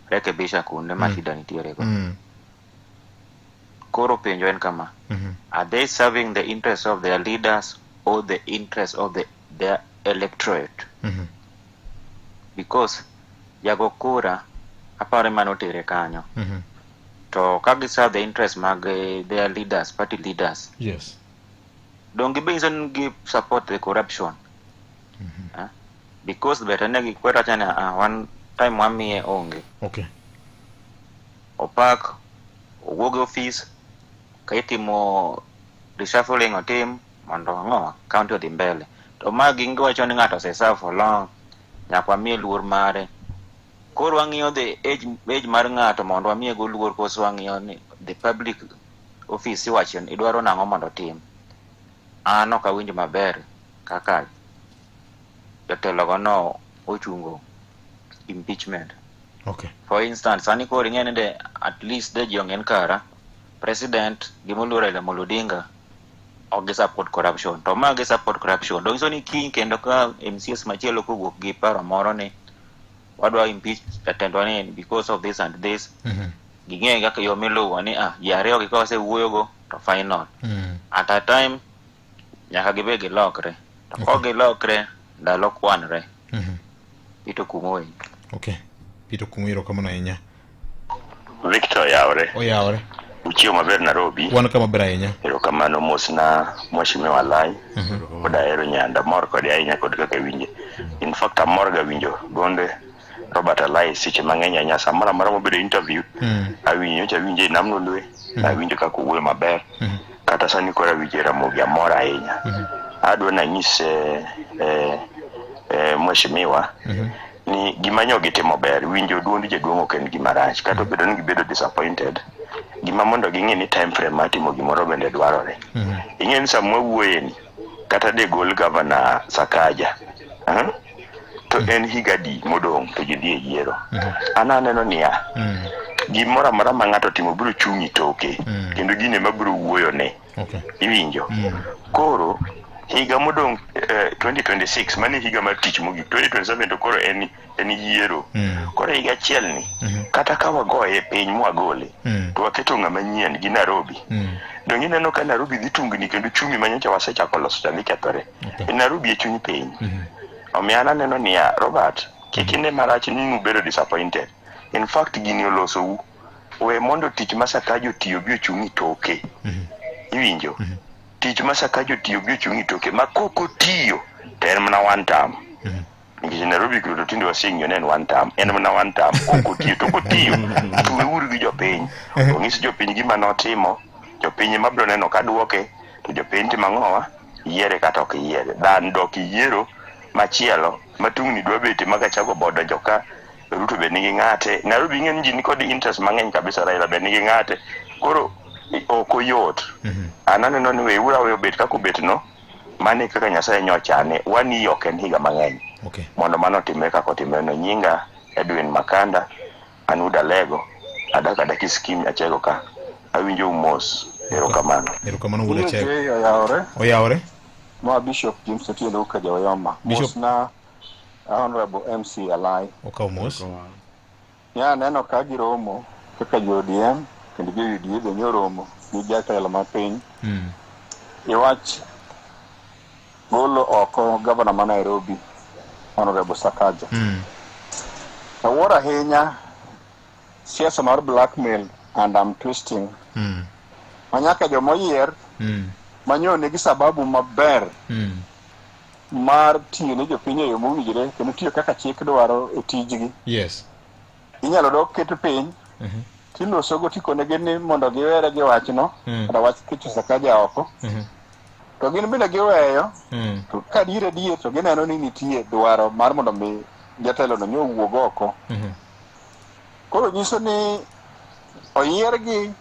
rekebisha kuonde ma shida nitiere go. Koro penjo en kama. Are they serving the interests of their leaders or the interests of their electorate? Because jago kura aparo ema notere kanyo. To ka gi serve the interest mag their leaders, party leaders, dong gibe nyiso ni gi support the corruption. Eh? Because better ne gikwero acha ni ah, one time wamiye onge. Opak owuog e office ka itimo reshuffling otim mondo ang'o county odhi mbele. To ma gin giwacho ni ng'ato ose serve for long nyaka wamiye luor mare. Koro wang'iyo the age mar ng'ato mondo wamiye go luor koso wang'iyo ni the public office iwacho ni idwaro nang'o mondo otim. An ok awinj maber kaka jotelo go no ochungo impeachment. For instance, sani koro ing'e ni de at least de ji ong'e ni kara president gimoluor Raila Amolo Odinga ok gi support corruption. To ma gi support corruption. Dongiso ni kiny kendo ka MCAs machielo kowuok gi paro moro ni wadwa impeach jatendwa ni because of this and this. Ging'e kaka yo miluwo ni ah ji ariyo gi ka wasewuoyo go to final. At a time nyaka gibe gilokre. To kok gilokre ndalo kwanre. Ito kumoyi. Okay. Peter Okumu erokamano ahinya. Victor oyawre. Oyawore. Uchiewo maber Nairobi. Wan kama ber ahinya. Erokamano mosna Mheshimiwa Alai. Pod ahero Nyanda, amor kode ahinya kod kaka winje. In fact amor ga winjo duonde Robert Alai seche mang'eny ahinya. Samoro amora mobedo interview, awinjo nyocha awinje e Nam Lolwe, awinjo kaka owuoyo maber. Kata sani koro awinjo e Ramogi amor ahinya. Adwa nanyis mheshimiwa ni gima nyo gitimo ber winjo duond jaduong' ok en gima rach kata obedo ni gibedo disappointed gima mondo ging'e ni time frame mar timo gimoro bende dwarore ing'e ni sama wawuoye ni kata de gol gavana Sakaja to en higa adi modong' to ji dhi e yiero an aneno niya gimoro amora ma ng'ato timo biro chung' e toke kendo gine ma biro wuoyone iwinjo koro higa modong' 2026 mano e higa mar tich mogik 2027 to koro en yiero koro higa achiel ni kata ka wagoye piny mwagole to waketo ng'ama nyien gi Nairobi dong ineno ka Nairobi dhi tungni kendo chumi ma nyocha wasechako loso cha dhi kethore Nairobi e chuny piny omiyo an aneno niya Robert kik ine marach ni nubedo disappointed in fact gini olosou we mondo tich ma Sakaja otiyo bi ochung' e toke iwinjo tich ma Sakaja otiyo bi ochung' e toke ma kok otiyo to en mana one term nikech Nairobi koro to tinde waseng'iyo ni en one term en mana one term kok otiyo to kotiyo to weuru gi jopiny onyis jopiny gima notimo jopiny ema biro neno ka duoke to jopiny timo ang'owa yiere kata ok yiere than dok yiero machielo ma tungni dwa bete ma Gachagua bo donjo ka Ruto be nigi ng'ate Nairobi ing'e ni ji nikod interest mang'eny kabisa Raila be nigi ng'ate koro ok oyot an aneno ni weuru aweyo obet kaka obet no mano e kaka Nyasaye nyochane wani ok en higa mang'eny Okay. mondo mano otimre kaka otimre no nyinga Edwin Makanda an wuod Alego adak adaka e skim Achego ka awinjou mos erokamano Erokamano wuod Achego. Jay oyawore. Oyawore. Ma Bishop James Otieno Uka Jaoyoma. Bishop. Mos na Honorable MC Alai. Okaw mos. Nya aneno ka giromo kaka jo ODM kendo jo UDA be nyoromo gi jatelo ma piny iwach golo oko gavana ma Nairobi Honorable Sakaja. Awuoro ahinya siasa mar blackmail and I'm twisting ma nyaka joma oyier manyo nigi sababu maber mar tiyo ne jopiny e yo mowinjore kendo tiyo kaka chik dwaro e tijgi. Yes. Inyalo dok ket piny tilosogo tikonegi ni mondo giwere gi wachno kata wach kecho Sakaja oko to gin bende giweyo to ka adier adier to gineno ni nitie dwaro mar mondo mi jatelono nyo owuog oko. Koro nyiso ni oyiergi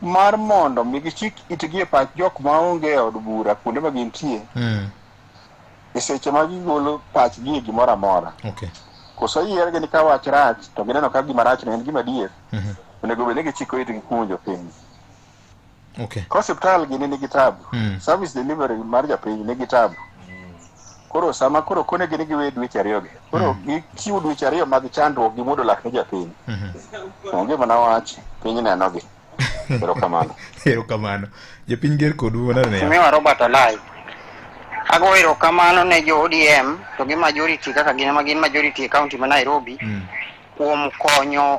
mar mondo mi gichik itgi e pach jok maonge e od bura kuonde ma gintie e seche ma gigolo pachgi e gimoro amora. Okay. Koso oyiergi ni ka wach rach to gineno ka gima rachno en gima adier, onego bed ni gichiko itgi kuom jopiny. Okay. Ka osiptal gini nigi tabu, service delivery mar japiny nigi tabu. Koro sama koro konegi ni giwe dweche ariyogi, koro gichiwo dweche ariyo mag chandruok gi muodo lak ne japiny. Onge mana wach, piny nenogi. Erokamano. Erokamano. Japiny ger kodu manade ne. Mheshimiwa Robert Alai. Ago erokamano ne jo ODM to gi majority kaka gin ema gin majority e county ma Nairobi kuom konyo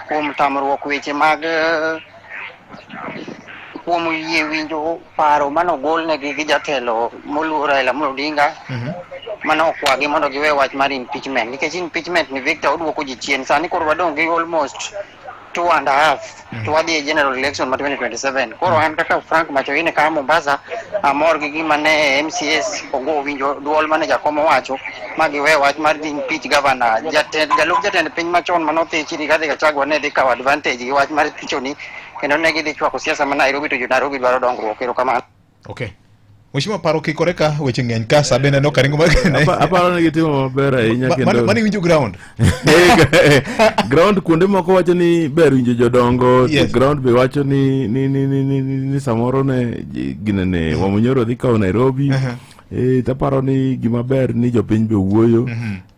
kuom tamruok weche mag kuom yie winjo paro manogolnegi gi jatelo moluor Raila Amolo Odinga mane okwagi mondo giwe wach mar impeachment nikech impeachment ni Victor oduoko ji chien sani koro wadong' gi almost 2.5 to wadhi e general election ma 2027 koro an kaka Frank Machoine ka Mombasa amor gi gima ne MCS ogo winjo duol mane jakom owacho ma giwe wach mar dhi impeach governor jatend jalup jatend piny machon manothichi Rigathi Gachagua ne dhi kawo advantage gi wach mar thichoni kendo ne gidhi chwako siasa ma Nairobi to jo Nairobi dwaro dongruok erokamano Okay. Mheshimiwa paro kikore ka weche ng'eny ka sa bende nok aringo mag Aparo ni gitimo maber ahinya kendo mano iwinjo ground. Ground kuonde moko wacho ni ber winjo jodongo Yes. ground be wacho ni ni ni ni, ni, ni, ni samoro ne ginene Wamunyoro dhi kawo Nairobi eh taparo ni gima ber ni jopiny be wuoyo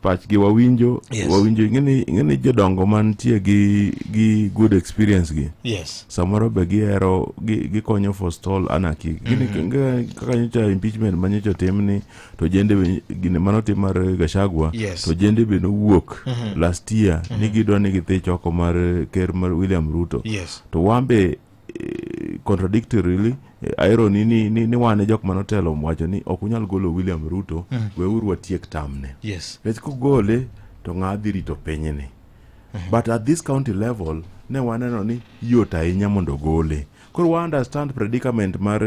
pachgi wawinjo Yes. wawinjo ing'eni ing'eni jodongo mantie gi gi good experience gi Yes. samoro be gihero gikonyo forestall anarchy gini kaka nyocha impeachment ma nyocha otim ni to jende be gine manotim mar Gachagua Yes. to jende be nowuok last year ni gidwa ni githich oko mar ker mar William Ruto Yes. to wan be contradictorily irony ni, ni, ni wan e jok manotelo wacho ni ok unyal golo William Ruto weuru watiek tamne Yes. nikech kogole to ng'a dhi rito pinyni but at this county level ne waneno ni yot ahinya mondo gole koro wa understand predicament mar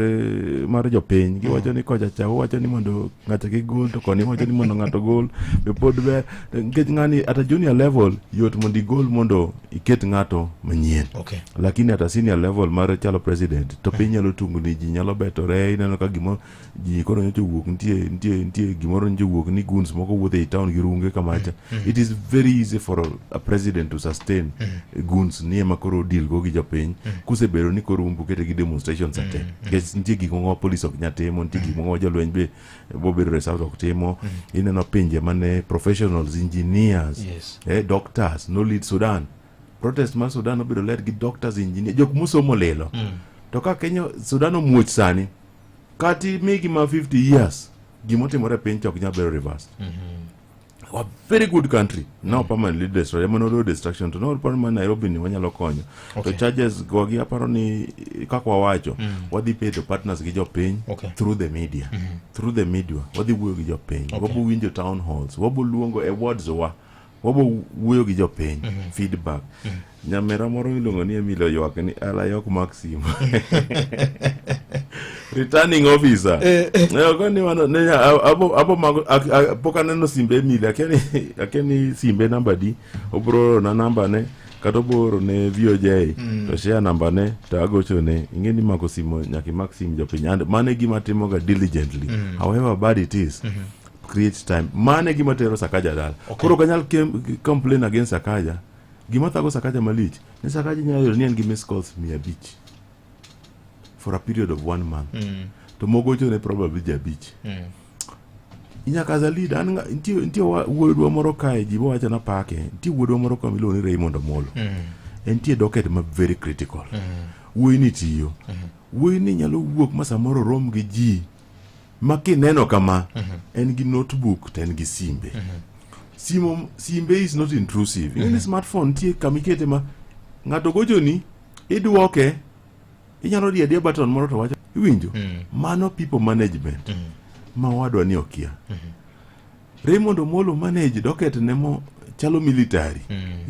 mar jopiny giwacho ni kocha cha wacho ni mondo ng'ato kik gol to koni wacho ni mondo ng'ato gol be pod ber nikech ng'ani at a junior level yot mondo igol mondo iket ng'ato manyien Okay. lakini at a senior level mar chalo president to piny nyalo tungni ji nyalo betore ineno ka gimo ji koro nyocha owuok nitie nitie nitie gimoro nyocha owuok ni goons moko wuotho ei town gi runge kamacha it is very easy for a president to sustain goons ni ema koro deal go gi jopiny kusebedo ni koro umbu kete gi demonstrations ate nikech nitie gik moko ma police ok nyal timo nitie gik moko ma jolweny be bobedo reserved ok timo ineno pinje mane professionals engineers Yes. doctors no lead Sudan protest mar Sudan obedo led gi doctors engineers jok mosomo lilo to ka Kenya Sudan omuoch sani kati migi ma 50 years gimotimore e piny cha ok nyal bedo reversed a very good country now permanently destroyed ema noyudo destruction to no ma Nairobi ni wanyalo konyo Okay. to charges go gi aparo ni kaka wawacho wadhi bedo partners gi jopiny Okay. through the media through the media wadhi wuoyo gi jopiny Okay. wabo winjo town halls wabo luongo e wards wa wabo wuoyo gi jopiny feedback nyamera moro miluongo ni Emily oywak ni ala yok mak simu Returning officer. Ne ok ni mano ne abo abo mago pok aneno simbe Emily akia ni akia ni simbe namba di obro oro na namba ne kata obro oro ne VOJ to share namba ne to agocho ne ing'e ni mako simo nyaka imak sim jopiny and mano e gima timoga diligently however bad it is create time mano e gima tero Sakaja dala koro ok anyal complain against Sakaja gima thago Sakaja malich ni Sakaja nyalo yudo ni en gi missed calls 500 for a period of one month to mogochone probably ji abich nyaka as a leader an nitie nitie wuodwa moro kae ji mowacho na pake nitie wuodwa moro ka miluongo ni Raymond Omolo entie docket ma very critical wuoyi ni tiyo wuoyi ni nyalo wuok ma samoro rom gi ji ma kineno kama en gi notebook to en gi simbe simo simbe is not intrusive ing'e ni smartphone nitie kama ikete ma ng'ato gochoni idwoke inyalo diyo adiya button moro to wacho iwinjo mano people management ma wadwa ni okia Raymond Omolo manage docket ne mo chalo military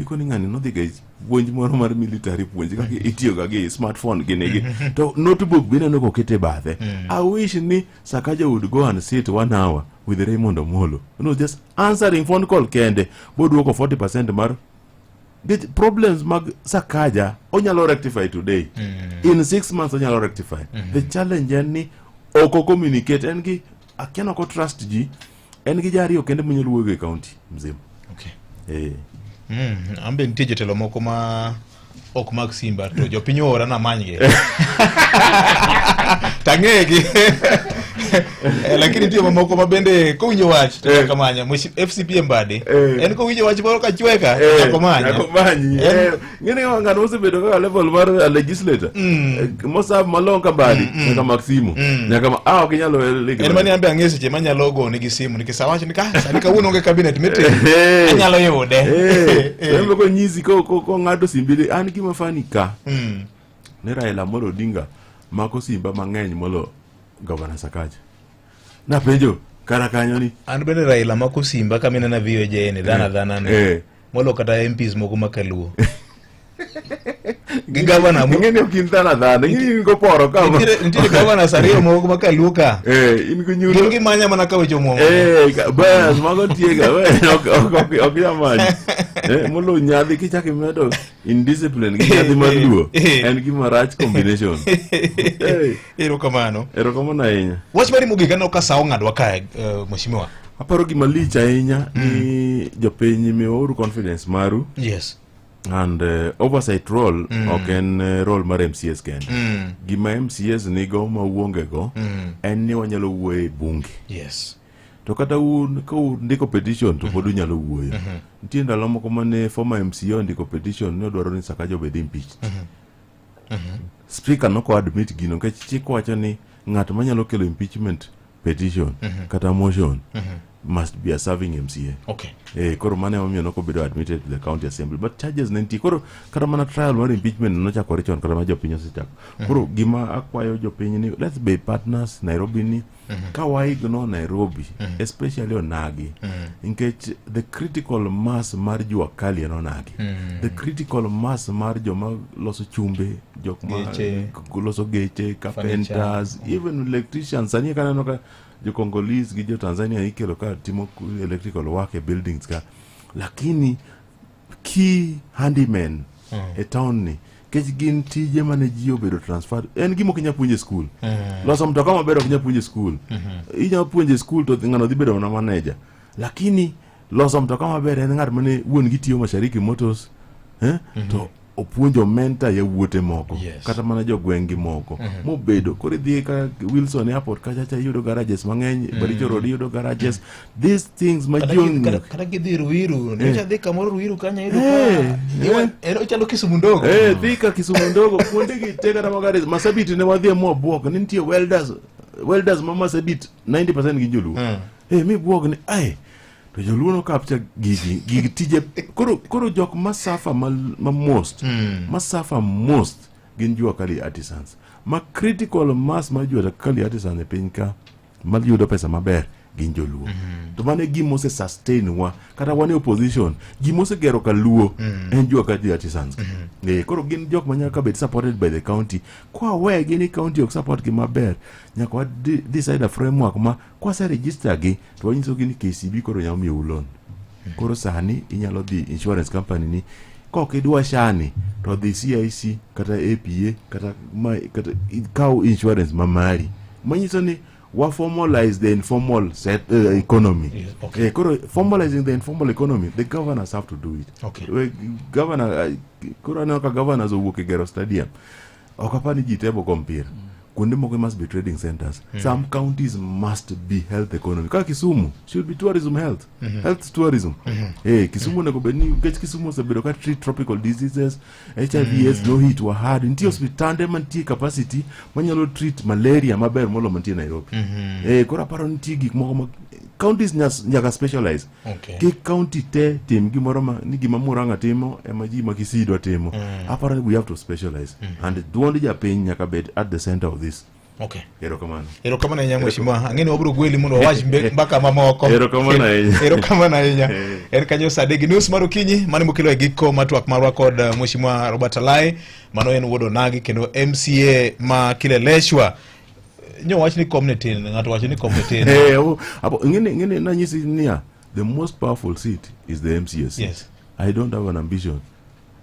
iko ni ng'ani nodhi ga puonj moro mar military puonj kaka itiyo ga gi smartphone gini gi to notebook be ineno kokete bathe I wish ni Sakaja would go and sit one hour with Raymond Omolo no just answering phone call kende boduoko 40% mar Nikech problems mag Sakaja onyalo rectify today in 6 months onyalo rectify the challenge en ni ok o communicate en gi akia nok o trust ji en gi jariyo kende monyalo wuoyo e county mzima Okay. eh An be nitie jotelo moko ma ok mag simba to jopiny oora namanygi tang'egi lakini nitie mamoko ma bende kowinjo wach to nyaka manya FCP e mbadi en kowinjo wach moro kachweka to nyaka omanya nyaka omanyi ng'eni ng'ano osebedo kaka level mar legislator moserve malong ka mbadi nyaka mak simu nyaka ma ah ok inyal en mani an be ang'e seche manyalo gone gi simu nikech awach ni ka sani kawuono onge cabinet meeting anyalo yude en be konyisi kong'ado simbi an gima fani ka ni Raila Amolo Odinga mako simba mang'eny molo Gavana Sakaja napenjo kara kanyo ni an bende Raila mako simba kama inena VOJ ni dhana dhana ni molo kata MPs moko ma kaluo gi gavana ing'e ni ok in dhana dhana in go poro ka nitiere governors ariyo moko ma kaluo ka in go nyundo gin gimanya mana ka weche omuomo bas mago nitie ga ok ok nyamanyi molo nyadhi kichako imedo indiscipline gi nyadhi mar luo en gima rach combination erokamano erokamano ahinya wach mari mogik aneno ka sa ong'adwa kae mheshimiwa aparo gima lich ahinya ni jopiny miwauru confidence maru yes and oversight role ok en role mar MCS kende gima MCS nigo ma uonge go en ni wanyalo wuoyo e bunge yes to kata un ka undiko petition to pod unyalo wuoyo nitie ndalo moko mane former MCA ondiko petition ni odwaro ni Sakaja obed impeached speaker noko admit gino nikech chik wacho ni ng'at manyalo kelo impeachment petition kata motion must be a serving MCA okay koro mano emomiyo nokobedo admitted to the county assembly but charges ne nitie koro kata mana trial mar impeachment nochakore chon kata ma jopiny osechako koro gima akwayo jopiny ni let's be partners Nairobi ni ka wa ignore Nairobi especially onagi nikech the critical mass mar jua kali en onagi the critical mass mar joma loso chumbe jok ma Geche. loso geche carpenters even electricians sani kaneno ka jo Congolese gi jo Tanzania ikelo ka timo electrical work e buildings ka lakini key handymen e town ni nikech gin tije mane ji obedo transferred en gima ok inyal puonjo e school loso mtoka maber ok inyal puonjo e school inyalo puonjo e school to ng'ano dhi bedo mana manager lakini loso mtoka maber en ng'at mane wuon gi tiyo Mashariki Motors to opuonjo mentor yawuote moko Yes. kata mana jogweng' gi moko mobedo koro idhi ka Wilson Airport kacha cha iyudo garages mang'eny Baricho Road iyudo garages these things ma Kata ji ong'eyo kata kidhi Ruiru nyocha dhi kamoro Ruiru kanyo iyudo ka en ochalo Kisumu ndogo dhi ka Kisumu ndogo kuonde gi te kata magari Masabit ne wadhi mwabuok ni nitie welders welders ma Masabit 90% gin joluo mi buok ni ai to joluo no capture gigi gig tije koro jok ma suffer ma most ma suffer most gin jua kali artisans ma critical mass mar jua kali artisans e piny ka ma yudo pesa maber gin joluo. To mano e gima ose sustain wa kata wan e opposition, gima osegero kaluo en jua kali artisans. Eh, koro gin jok ma nyaka bed supported by the county. Kwa wegi ni county ok support gi maber, nyaka wa decide a framework ma kwase register gi to wanyiso gi ni KCB koro nyalo miyou loan. Koro sani inyalo dhi insurance company ni kok idwa shani to dhi CIC kata APA kata ma, kata ikaw insurance ma mari manyiso ni wa formalize the informal set, economy. Yes, okay. Koro formalizing the informal economy, the governors have to do it. Okay. Governor, koro aneno ka governors owuok e gero stadium, ok apar ni ji te bo go mpira. Kuonde moko must be trading centers. Some counties must be health economy, kaka Kisumu should be tourism health, health tourism. Kisumu onego bed ni, nikech Kisumu osebedo ka treat tropical diseases, HIV AIDS no hit wa hard. Nitie osiptande mantie capacity manyalo treat malaria maber molo mantie Nairobi. Koro aparo nitie gik moko ma counties nyaka specialize. Kik county te tim gimoro ma ni gima Murang'a timo ema ji ma Kisii dwa timo. Aparo ni we have to specialize and duond japiny nyaka bed at the center of this. Erokamano. Erokamano ahinya mheshimiwa. Ang'e ni wabiro gweli mondo wawach mbaka mamoko. Erokamano ahinya. Erokamano ahinya. En kanyo saa adek gi nus mar okinyi, mano mokelo e giko mar twak marwa kod mheshimiwa Robert Alai, mano en wuod Onagi kendo MCA ma Kileleshwa. Nyo wach ni kom ne tin, ng'ato wacho ni kom ne tin. Ng'eni nanyisi niya, the most powerful seat is the MCA seat. I don't have an ambition.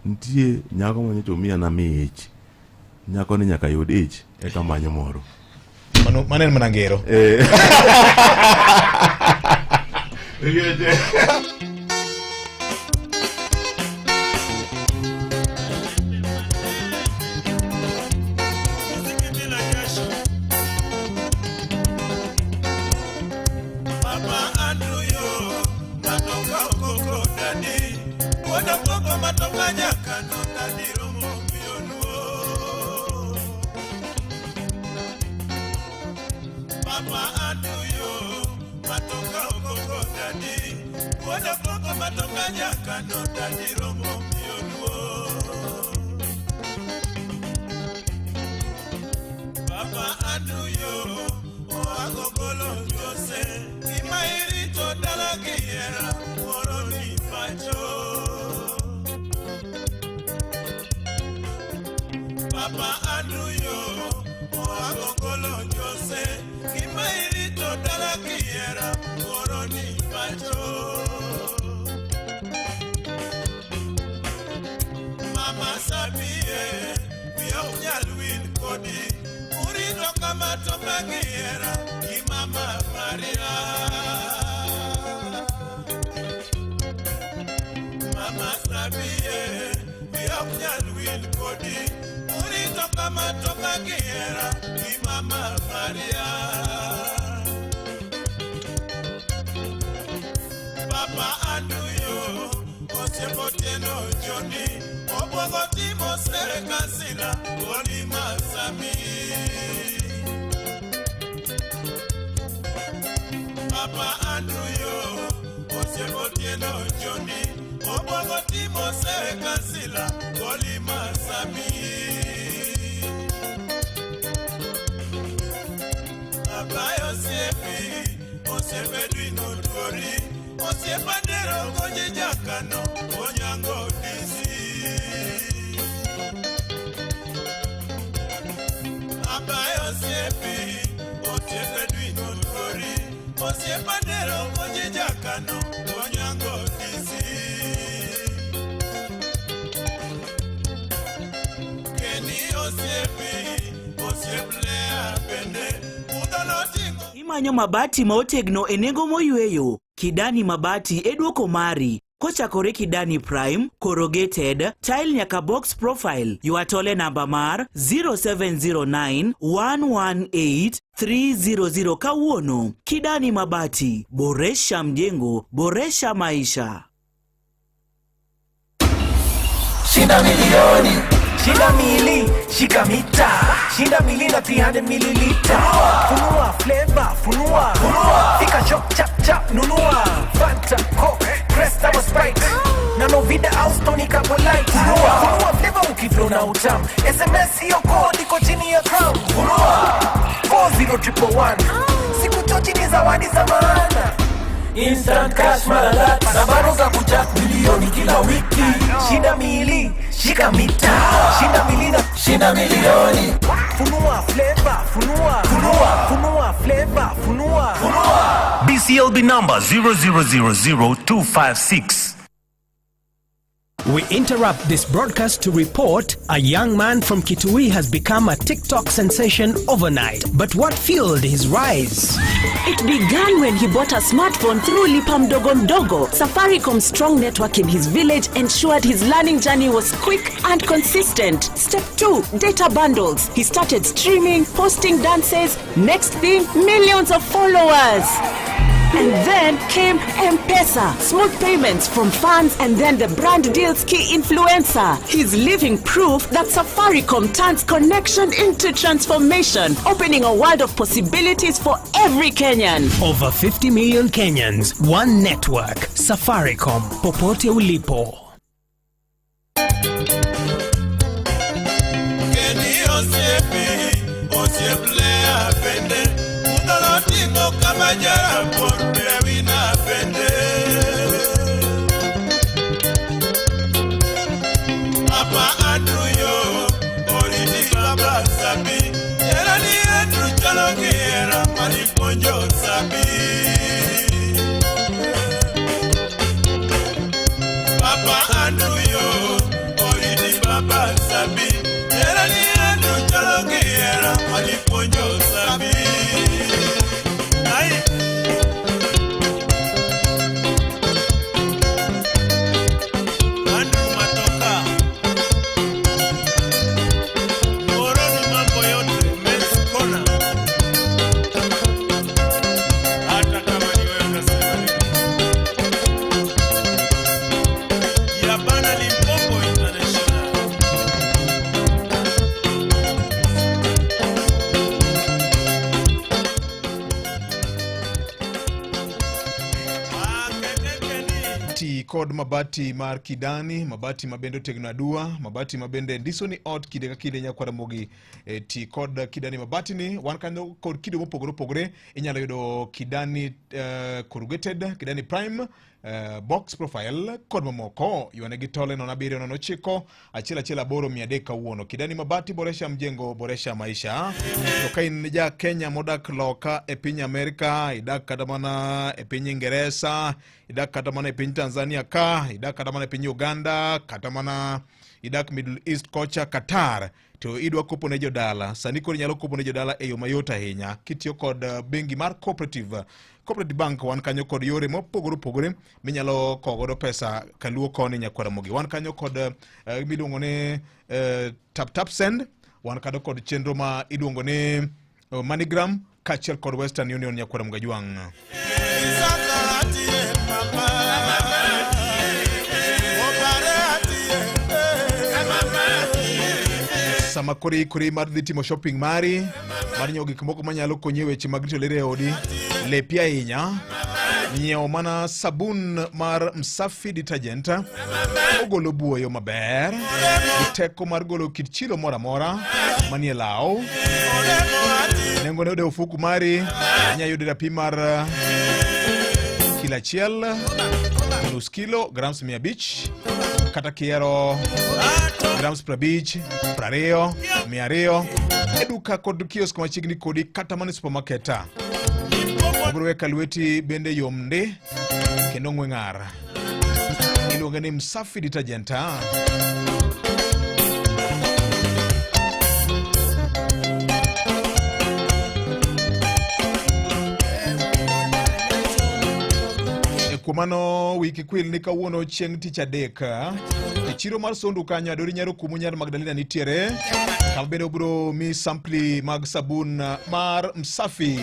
Nitie nyako manyocha omiya nami ich. Nyako ni nyaka yud ich eka manyo moro. Mano en mana ngero. Papa Andrew yo, matoka okoko dadi, wuod okoko matoka nyakano dadi romo miyo luo. Papa Andrew yo, matoka okoko dadi, wuod okoko matoka nyakano dadi romo miyo luo. Papa Andrew yo, oago golo Jose, gima irito dala gi hera, moro ni pacho. Papa Andrew yo, oago golo Jose, gima irito dala gi hera, moro ni pacho. Mama Sabie, wiya ok nyal wil kodi, urito kama toka gi hera, gi Mama Maria. Mama Sabie, wiya ok nyal wil kodi, urito kama toka gi hera, gi Mama Maria. Papa Andrew yo, osiep Otieno Johnny, obwogo timo sere kansila, Goli Masami. Papa Andrew yo, osiep Otieno Johnny, obwogo timo sere kansila, Goli Masami. Abayo osiepi, osiep Edwin Oduori, osiep Adero Goji Jakano, Onyango DC. Abayo osiepi, osiep Edwin Oduori, osiep Adero Goji Jakano, Onyango DC. Kenny osiepi, osiep Lea bende, budho noting'o Imanyo mabati ma otegno e nengo moyweyo. Kidani Mabati e duoko mari. Kochakore Kidani Prime, Corrugated, Tile nyaka Box Profile. Ywa tole namba mar 0709 118 300 kawuono. Kidani Mabati, boresha mjengo, boresha maisha. Shinda milioni, shinda mili, shika mita, shinda mili na 300 mililita. Funua flavor, funua, fika shop chap chap nunua. Fanta, Coke, Crest ama Sprite, na Novida au Stoney Carbolite. Funua flavor ukiflow na utam. SMS hiyo code iko chini ya crown. Funua 40111. Siku Chochi ni zawadi za maana. Instant cash mara lati na bado za kuchat milioni kila wiki. Shinda mili, shika mita. Shinda mili na shinda milioni. Funua flavor, funua. Funua, funua flavor, funua. Funua. BCLB number 0000256. We interrupt this broadcast to report a young man from Kitui has become a TikTok sensation overnight. But what fueled his rise? It began when he bought a smartphone through Lipa Mdogo Mdogo. Safaricom's strong network in his village ensured his learning journey was quick and consistent. Step 2, data bundles. He started streaming, posting dances. Next thing, millions of followers. And then came M-Pesa, smooth payments from fans and then the brand deals key influencer. He's living proof that Safaricom turns connection into transformation, opening a world of possibilities for every Kenyan. Over 50 million Kenyans, one network. Safaricom, popote ulipo. Keni osiepi, osiep Lea bende, mudholo ting'o kama jarapor Bewina bende. Papa Andrew yo, oriti baba Sabi, era ni Andrew chalo gi hera manipuonjo Sabi. Papa Andrew yo, oriti baba Sabi, era ni Andrew chalo gi hera manipuonjo Sabi. Ai. Andrew Matoka. Moroni mambo yote, Men's Corner. Hata kama ni wewe unasema nini. Yabana Limpopo International. Ti kod mabati mar Kidani, mabati mabende otegno aduwa, mabati mabende ndiso ni ot kinde ka kinde nyakwar Ramogi. Ti kod Kidani mabati ni, wan kanyo kod kido mopogore opogore. Inyalo yudo Kidani corrugated, Kidani prime, box profile kod mamoko. Ywane gi tole 07 09 1 1 8 300 kawuono. Kidani mabati, boresha mjengo, boresha maisha. To ka in ja Kenya modak loka e piny Amerika, idak kata mana e piny Ingeresa, idak kata mana e piny Tanzania ka, idak kata mana e piny Uganda, kata mana idak Middle East kocha Qatar, to idwa kopo ne jodala. Sani koro inyalo kopo ne jodala e yo mayot ahinya kitiyo kod bengi mar Cooperative. Cooperative Bank wan kanyo kod yore mopogore opogore minyalo kowo godo pesa kaluo koni nyakwar Ramogi. Wan kanyo kod miluongo ni Tap Tap Send, wan kanyo kod chenro ma iluongo ni MoneyGram kaachiel kod Western Union nyakwar Ramogi Ajwang'. Sama koro iikori mar dhi timo shopping mari, mar nyiewo gik moko manyalo konyi e weche mag rito ler e odi, lepi ahinya, nyiew mana sabun mar Msafi detergent, ogolo buoyo maber, gi teko mar golo kit chilo moro amora manie law. Nengone yudo e ofuku mari, inyalo yudo e rapim mar kilo achiel, nus kilo, grams 500, kata kihero grams 50, 20, 200, e duka kod kiosk machiegni kodi kata mana e supermarket. Obiro weka lweti bende yom ndi kendo ng'we ng'ar. Iluonge ni Msafi detergent. E kuom mano wiki kwil ni kawuono chieng' tich adek e chiro mar Sondu kanyo Adori Nyaro Kumu Nyar Magdalena nitiere kama bende obiro mi sampli mag sabun mar Msafi.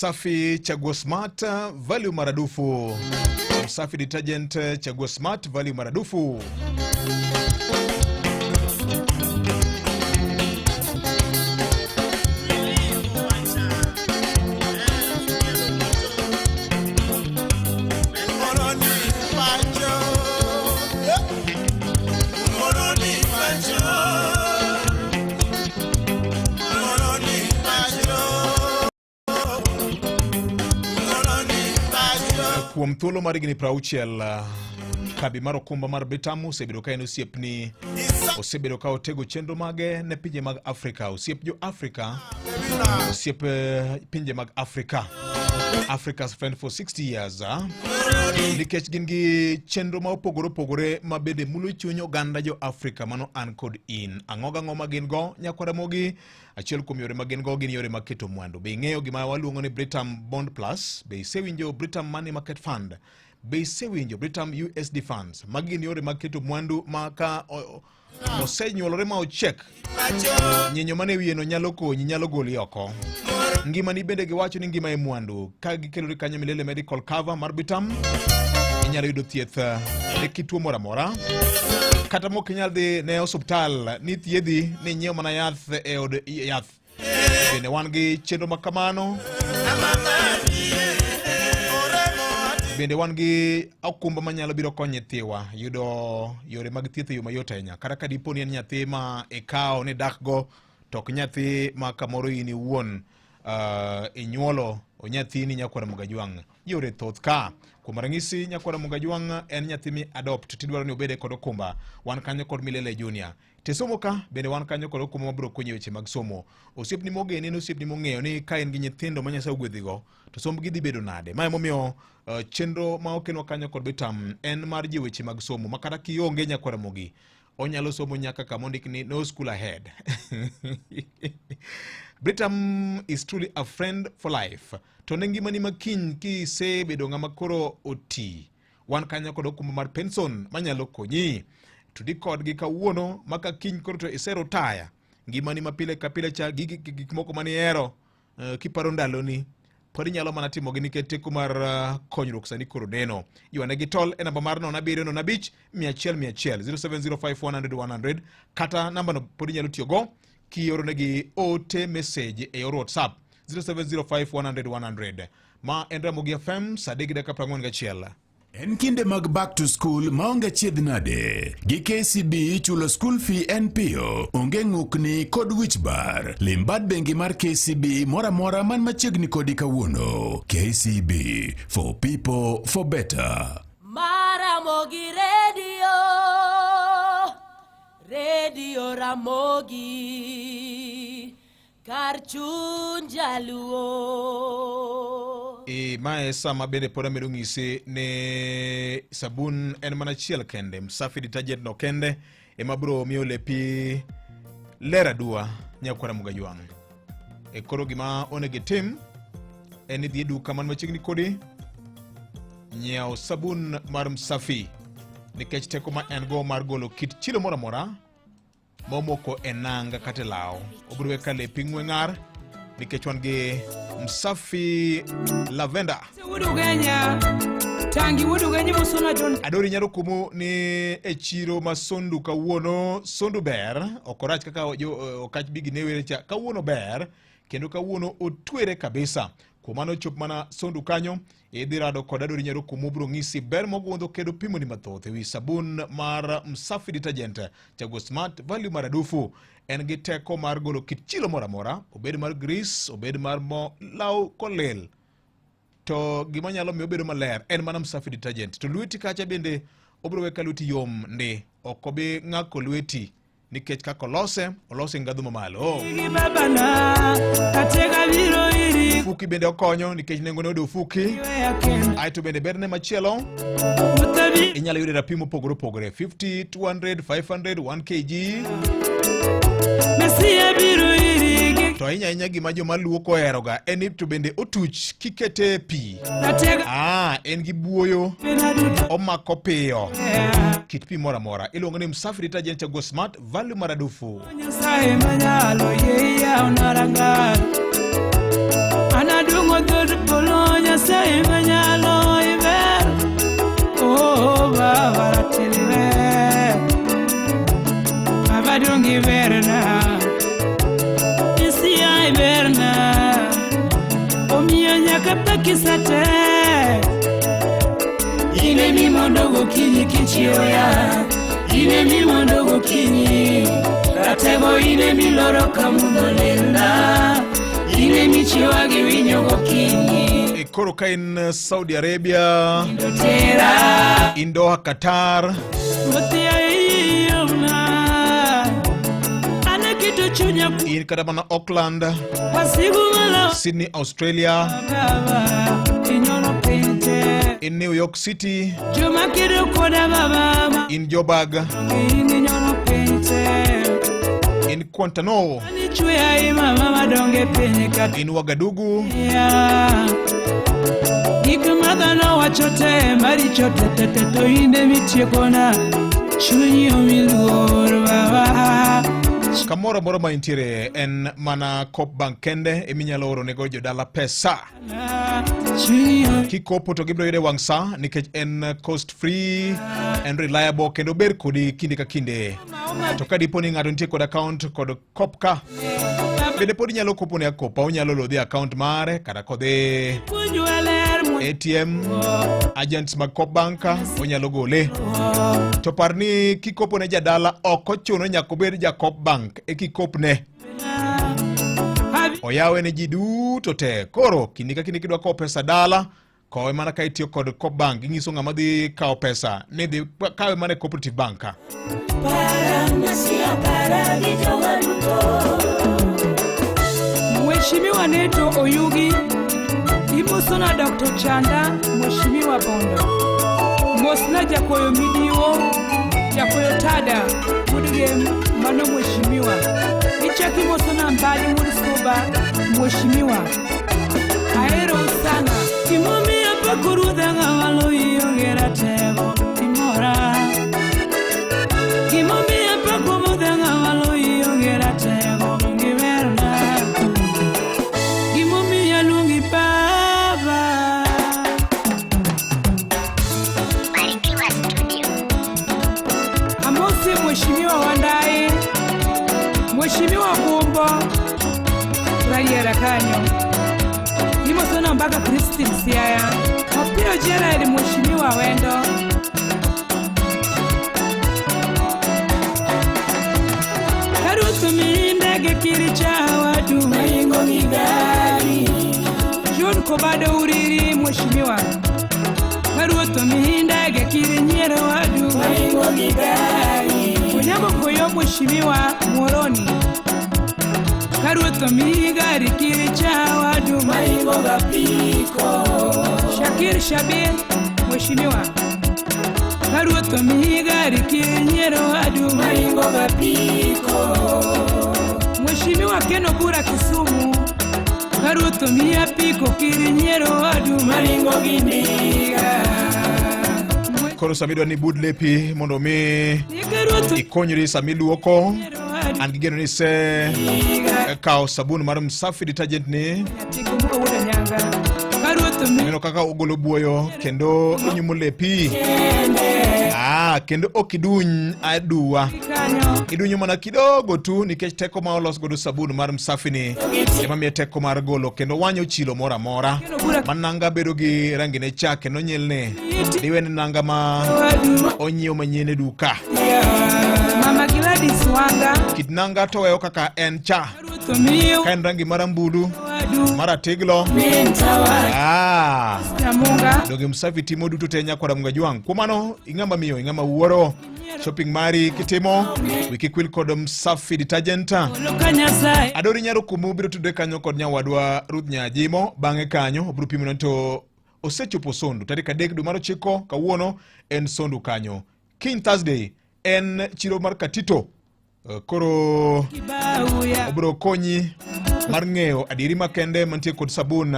Msafi chaguo smart value maradufu. Msafi detergent chaguo smart value maradufu. Kuom thuolo mar higni 60, kambi mar okumba mar Britam osebedo ka en osiepni, osebedo ka otego chenro mage ne pinje mag Afrika, osiep jo Afrika, osiep pinje mag Afrika, Africa's friend for 60 years, nikech gin gi chenro ma opogore opogore ma bende mulo chuny oganda jo Afrika. Mano an kod in. Ang'o gang'o ma gin go nyakwaramogi? Achiel kuom yore ma gin go gin yore mag keto mwandu. Be ing'eyo gima waluongo ni Britam Bond Plus? Be isewinjo Britam Money Market Fund? Be isewinjo Britam USD Funds? Magi gin yore mag keto mwandu ma ka osenyuolore ma ochiek, nyinyo mane wiyeno nyalo konyi, nyalo goli oko. Ngimani bende giwacho ni ngima e mwandu. Ka gikelori kanyo Milele Medical Cover mar Britam, inyalo yudo thieth ne kit tuo moro amora. Kata mok inyal dhi ne osuptal ni thiedhi ni inyiew mana yath e od yath. Bende wan gi chenro ma kamano. Bende wan gi okumba manyalo biro konyo nyithiwa yudo yore mag thieth e yo mayot ahinya. Kata ka dipo ni en nyathi ma ikawo ni dakgo to ok nyathi ma kamoro in iwuon inyuolo nyathini nyakwar Mugajwang'. Yore thoth ka. Kuom ranyisi nyakwar Mugajwang' en nyathi mi adopt tidwaro ni obede kod okumba. Wan kanyo kod Milele Junior. Te somo ka bende wan kanyo kod okumba mabiro konyi e weche mag somo. Osiepni mogeni en osiepni mong'eyo ni ka in gi nyithindo ma Nyasaye ogwedhigo to sombgi dhi bedo nade. Ma emomiyo chenro ma okelwa kanyo kod Britam en mar jiwo weche mag somo ma kata kionge nyakwar Ramogi onyalo somo nyaka kama ondik ni no school ahead. Britam is truly a friend for life. To ne ngimani ma kiny kisebedo ng'ama koro oti, wan kanyo kod okumba mar pension manyalo konyi. Tudi kodgi kawuono ma ka kiny koro to isero taya, ngimani ma pile ka pile cha gik moko mane ihero, kiparo ndaloni pod inyalo mana timogi nikech teko mar konyruok sani koro neno. Ywane gi tol e namba mar 07 05 100 100 0705 100 100 kata namba no pod inyalo tiyogo kioronegi ote message e yor WhatsApp 0705 100 100. Ma en Ramogi FM saa 3:41. En kinde mag back to school maonge chiedh nade. Gi KCB chulo school fee en piyo, onge ng'ukni kod wich bar. Lim bad bengi mar KCB moro amora man machiegni kodi kawuono. KCB, for people, for better. Maramogi Radio, Radio Ramogi, kar chuny jaluo. E, mae e sama bende pod amedo ng'isi ni sabun en mana achiel kende, Msafi detergent no kende ema biro miyo lepi ler aduwa nyakwara Mugajwang'. E koro gima onego itim en ni dhi e duka man machiegni kodi, nyiew sabun mar Msafi nikech teko ma en go mar golo kit chilo moro amora momoko e nanga kata e law. Obiro we ka lepi ng'we ng'ar nikech wan gi Msafi Lavender. Adori nyalo kumu ni e chiro ma Sondu kawuono, Sondu ber, ok orach kaka Okach Bigi ne were cha, kawuono ber kendo kawuono otwere kabisa. Kuom mano chop mana Sondu kanyo, idhi rado kod Adori Nyaro kumu biro ng'isi ber mogundho kendo pimoni mathoth ewi sabun mar Msafi Detergent, chaguo smart value maradufu. En gi teko mar golo kit chilo moro amora, obed mar grease, obed mar mo, law kolil. To gima nyalo miyo obedo maler en mana Msafi Detergent. To lweti kacha bende obiro we ka lweti yom ndi, ok obi ng'ako lweti nikech kaka olose, olose ngadhu mamalo. Fuki bende okonyo nikech nengone odo fuki. Aeto bende berne machielo inyalo yude rapim mopogore opogore 50, 200, 500, 1 kg. To ahinya ahinya gima joma luoko oheroga en ni to bende otuch kikete e pi. En gi buoyo, omako piyo kit pi moro amora. Iluongo ni Msafi Detergent chaguo smart value maradufu. Anadung'o dhod polo Nyasaye manyalo iber. Oh, Baba ratili ber. Baba dongi berna. Isia iberna. Omiyo nyaka pakisa tek. Ine mi mondo gokinyi kichiewo ya. Ine mi mondo gokinyi. Ratego ine miloro ka mudho lenda. Ine michiewa gi winyo gokinyi. E, koro ka in Saudi Arabia, Tera. in Doha Qatar, Ruoth yaye yomna. An aketo chunya in kata mana Auckland, wasigu malo Sydney Australia, baba. Inyono piny te. in New York City, Joma kedo koda baba. in Joburg, In inyono piny te. in Guantanamo, Anichweya ima mama donge piny kata in Ouagadougou, ya. Gik ma dhano wacho te maricho te te te to inde mitiekona. Chunyi omi luor baba. Kamoro amora ma intiere en mana Coop Bank kende eminyalo oro nego jodala pesa. Chunyi omi Kikopo to gibiro yude wang' sa nikech en cost free en reliable kendo ber kodi kinde ka kinde. To ka dipo ni ng'ato nitie kod account kod Coop ka, bende pod inyalo kopo ne akopa, onyalo lodhi account mare kata kodhi puonjwa ler mo ATM agents mag Coop Bank onyalo gole. To par ni kikopo ne jadala ok ochuno nyaka obed ja Coop Bank e kikopne. Oyawe ne ji duto te. Koro kinde ka kinde kidwa kowo pesa dala, kowe mana ka itiyo kod Coop Bank. Inyiso ng'ama dhi kawo pesa ni dhi kawe mana e Cooperative Bank ka. Mheshimiwa Neto Oyugi, imosona Dr. Chanda, Mheshimiwa Bondo. Mosna Jakoyo Midiwo, Jakoyo Tada, Wuod mano Mheshimiwa. Ichaki mosona Mbadi Wuod Suba, Mheshimiwa. Ahero sana. Gimomiyo pako ruodha ng'ama loyi onge ratego, imora. Gimomiyo pako ruodha ng'ama loyi onge ratego, giberna. Gimomiyo aluongi baba. Amosi Mheshimiwa Wandai, Mheshimiwa Gumbo, Rariera kanyo. Imosona mpaka Christine Siaya. Opiyo Gerald Mheshimiwa Wendo. Karuth mi ndege kiri cha watu maingo gigari. John Kobado Uriri Mheshimiwa. Karuoth mi ndege kiri nyiero wadu maingo gigari. Onyango Koyo Mheshimiwa Muoroni. Karuoth mi gari kiri cha wadu maingo gapiko. Shakir Shabir Mheshimiwa. Karuoth mi gari kiri nyiero wadu maingo gapiko. Mheshimiwa Ken Obura Kisumu. Karuoth mi apiko kiri nyiero wadu maingo gindiga. Koro sama idwa ni ibud lepi mondo mi Karuoth ikonyri sama iluoko, an gi geno ni ise kawo sabun mar Msafi detergent ni. Apiko muko wuod Anyanga. Karuoth mi Ineno kaka ogolo buoyo kendo onyumo lepi. Kendo ok iduny aduwa. kanyo. Idunyo mana kidogo tu nikech teko ma olos godo sabun mar Msafi ni ema miye teko mar golo kendo wanyo chilo moro amora. Ma nanga bedo gi rangi ne cha kendo nyilni. Diwe ni nanga ma onyiew manyien e duka. Mama Gladys Wanga. Kit nanga to weyo kaka en cha. Karuoth mi Ka en rangi marambulu, maratiglo. Nyamunga. Donge Msafi timo duto te nyakwara Mgajwang'. Kuom mano ing'ama miyo, ing'ama wuoro. Shopping mari kitimo, wiki kwil kod Msafi detergent. Loka Nyasaye. Adori nyaro kumu biro tudre kanyo kod nyawadwa Ruth Nyajimo. Bang'e kanyo obiro pimona to osechopo Sondu tarik 3 dwe mar 9 kawuono en Sondu kanyo. Kiny Thursday en chiro mar Katito. Koro Kibauya. obiro konyi mar ng'eyo adieri makende mantie kod sabun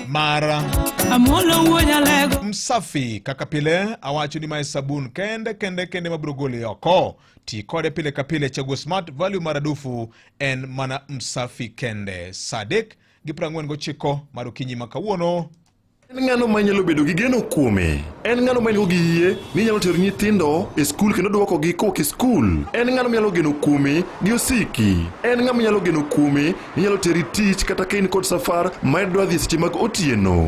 mar Amolo wuo Nyalego. Msafi. Kaka pile awacho ni mae sabun kende kende kende mabiro goli oko. Ti kode pile ka pile. Chaguo smart value maradufu en mana Msafi kende. Saa 3 gi 49 mar okinyi ma kawuono. En ng'ano ma inyalo bedo gi geno kuome? En ng'ano ma in-go gi yie ni inyalo tero nyithindo e skul kendo dwokogi kowuok e skul? En ng'ano minyalo geno kuome gi osiki? En ng'a minyalo geno kuome ni nyalo teri tich kata ka in kod safar ma idwa dhi e seche mag otieno?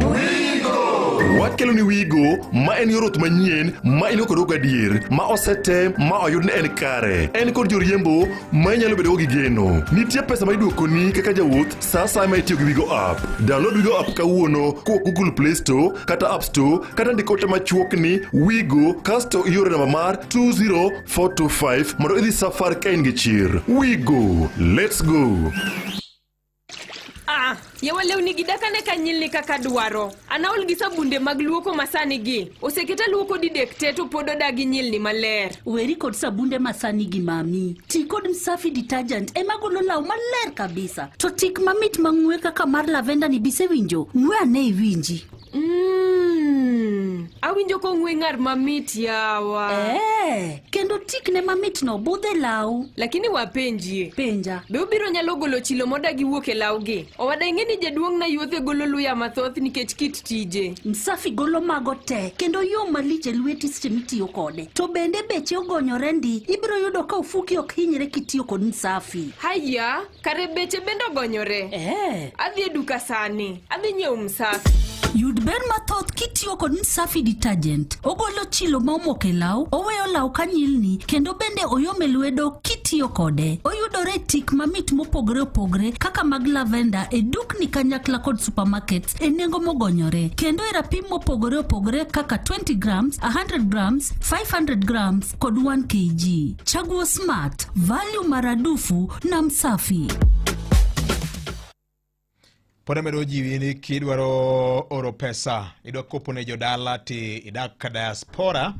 Wakelo ni Wigo ma en yor wuoth manyien ma in go kod gadier ma osetem ma oyud ni en kare. En kod joriembo ma inyalo bedogo gi geno. Nitie pesa ma iduokoni kaka jawuoth sa asaya ma itiyo gi Wigo app. Download Wigo app kawuono kowuok Google Play Store kata App Store kata ndik ote machuok ni Wigo kasto ioro namba mar 20425 mondo idhi safar ka in gi chir. Wigo, let's go. Ah, yawa lewni gi dakane ka nyilni kaka dwaro. An aol gi sabunde mag luoko masani gi. Oseketa luoko didek te to pod odagi nyilni maler. Weri kod sabunde masani gi mami. Ti kod Msafi detergent ema golo law maler kabisa. To tik mamit mang'we kaka mar lavender ni bisewinjo? Ng'we ane iwinji. Awinjo kong'we ng'ar mamit yawa. Eh, kendo tikne mamit no budho e law. Lakini wapenjie. Penja. Be obiro nyalo golo chilo modagi wuok e lawgi? Owada ing'e ni jaduong' na yuothe golo luya mathoth nikech kit tije. Msafi golo mago te kendo yom malich e lweti seche mitiyo kode. To bende beche ogonyore ndi, ibiro yudo ka ofuki ok hinyre kitiyo kod Msafi. Haya, kare beche bende ogonyore. Eh. Adhi e duka sani. Adhi nyiewo Msafi. Yud ber mathoth kitiyo kod Msafi detergent. Ogolo chilo ma omoko e law, oweyo law ka nyilni, kendo bende oyom e lwedo kitiyo kode. Oyudore e tik mamit mopogore opogore kaka mag lavender e dukni kanyakla kod supermarkets e nengo mogonyore. Kendo e rapim mopogore opogore kaka 20 grams, 100 grams, 500 grams kod 1 kg. Chaguo smart, value maradufu na Msafi. Pod amedo jiwi ni kidwaro oro pesa, idwa kopo ne jodala ti idak ka diaspora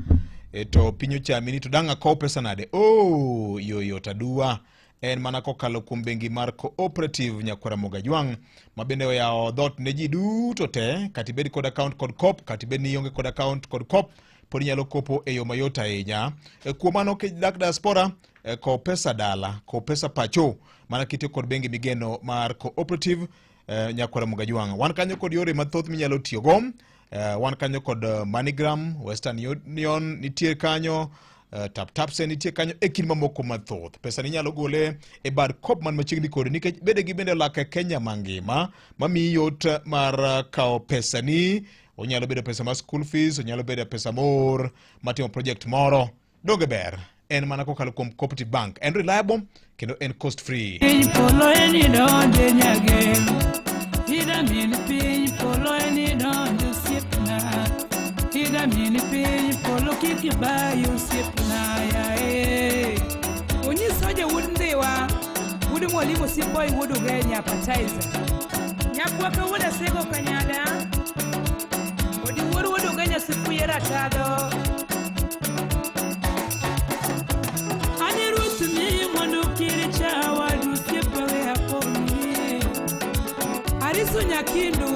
to piny ochami ni to dang' akow pesa nade? Oh, yo yot aduwa. En mana kokalo kuom bengi mar Cooperative Nyakwara Mogajwang' ma bende oyawo dhoot ne ji duto te, kata ibed kod account kod COP, kata ibed ni ionge kod account kod COP, pod inyalo kopo e yo mayot ahinya. Kuom mano kidak diaspora, kow pesa dala, kow pesa pacho, mana kitiyo kod bengi migeno mar Cooperative Nyakwara Mogajwang'. Wan kanyo kod yore mathoth minyalo tiyogo. Wan kanyo kod MoneyGram, Western Union nitie kanyo, Tap Tap Send nitie kanyo e kind mamoko mathoth. Pesa ni inyalo gole e bad COP man machiegni kodi nikech bedegi bende olak e Kenya mangima mamiyi yot mar kawo pesa ni. Onyalo bedo pesa mar school fees, onyalo bedo pesa mor matimo project moro. Donge ber? En mana kokalo kuom Cooperative Bank. En reliable kendo en cost free. Piny polo en idonje nyagem Ida min piny polo en idonje osiepna Ida min piny polo kik ibayi osiepna yae Onyiso je wuod Ndhiwa Wuod Mwalimu Siboi wuod Ugenya appetizer Nyakwa ka wuod Asego Kanyada Odi wuod wuod Ugenya Sifuye Ratado Ani ruoth mi mondo kir chawa osiepa we akonyi Ariso nyakindu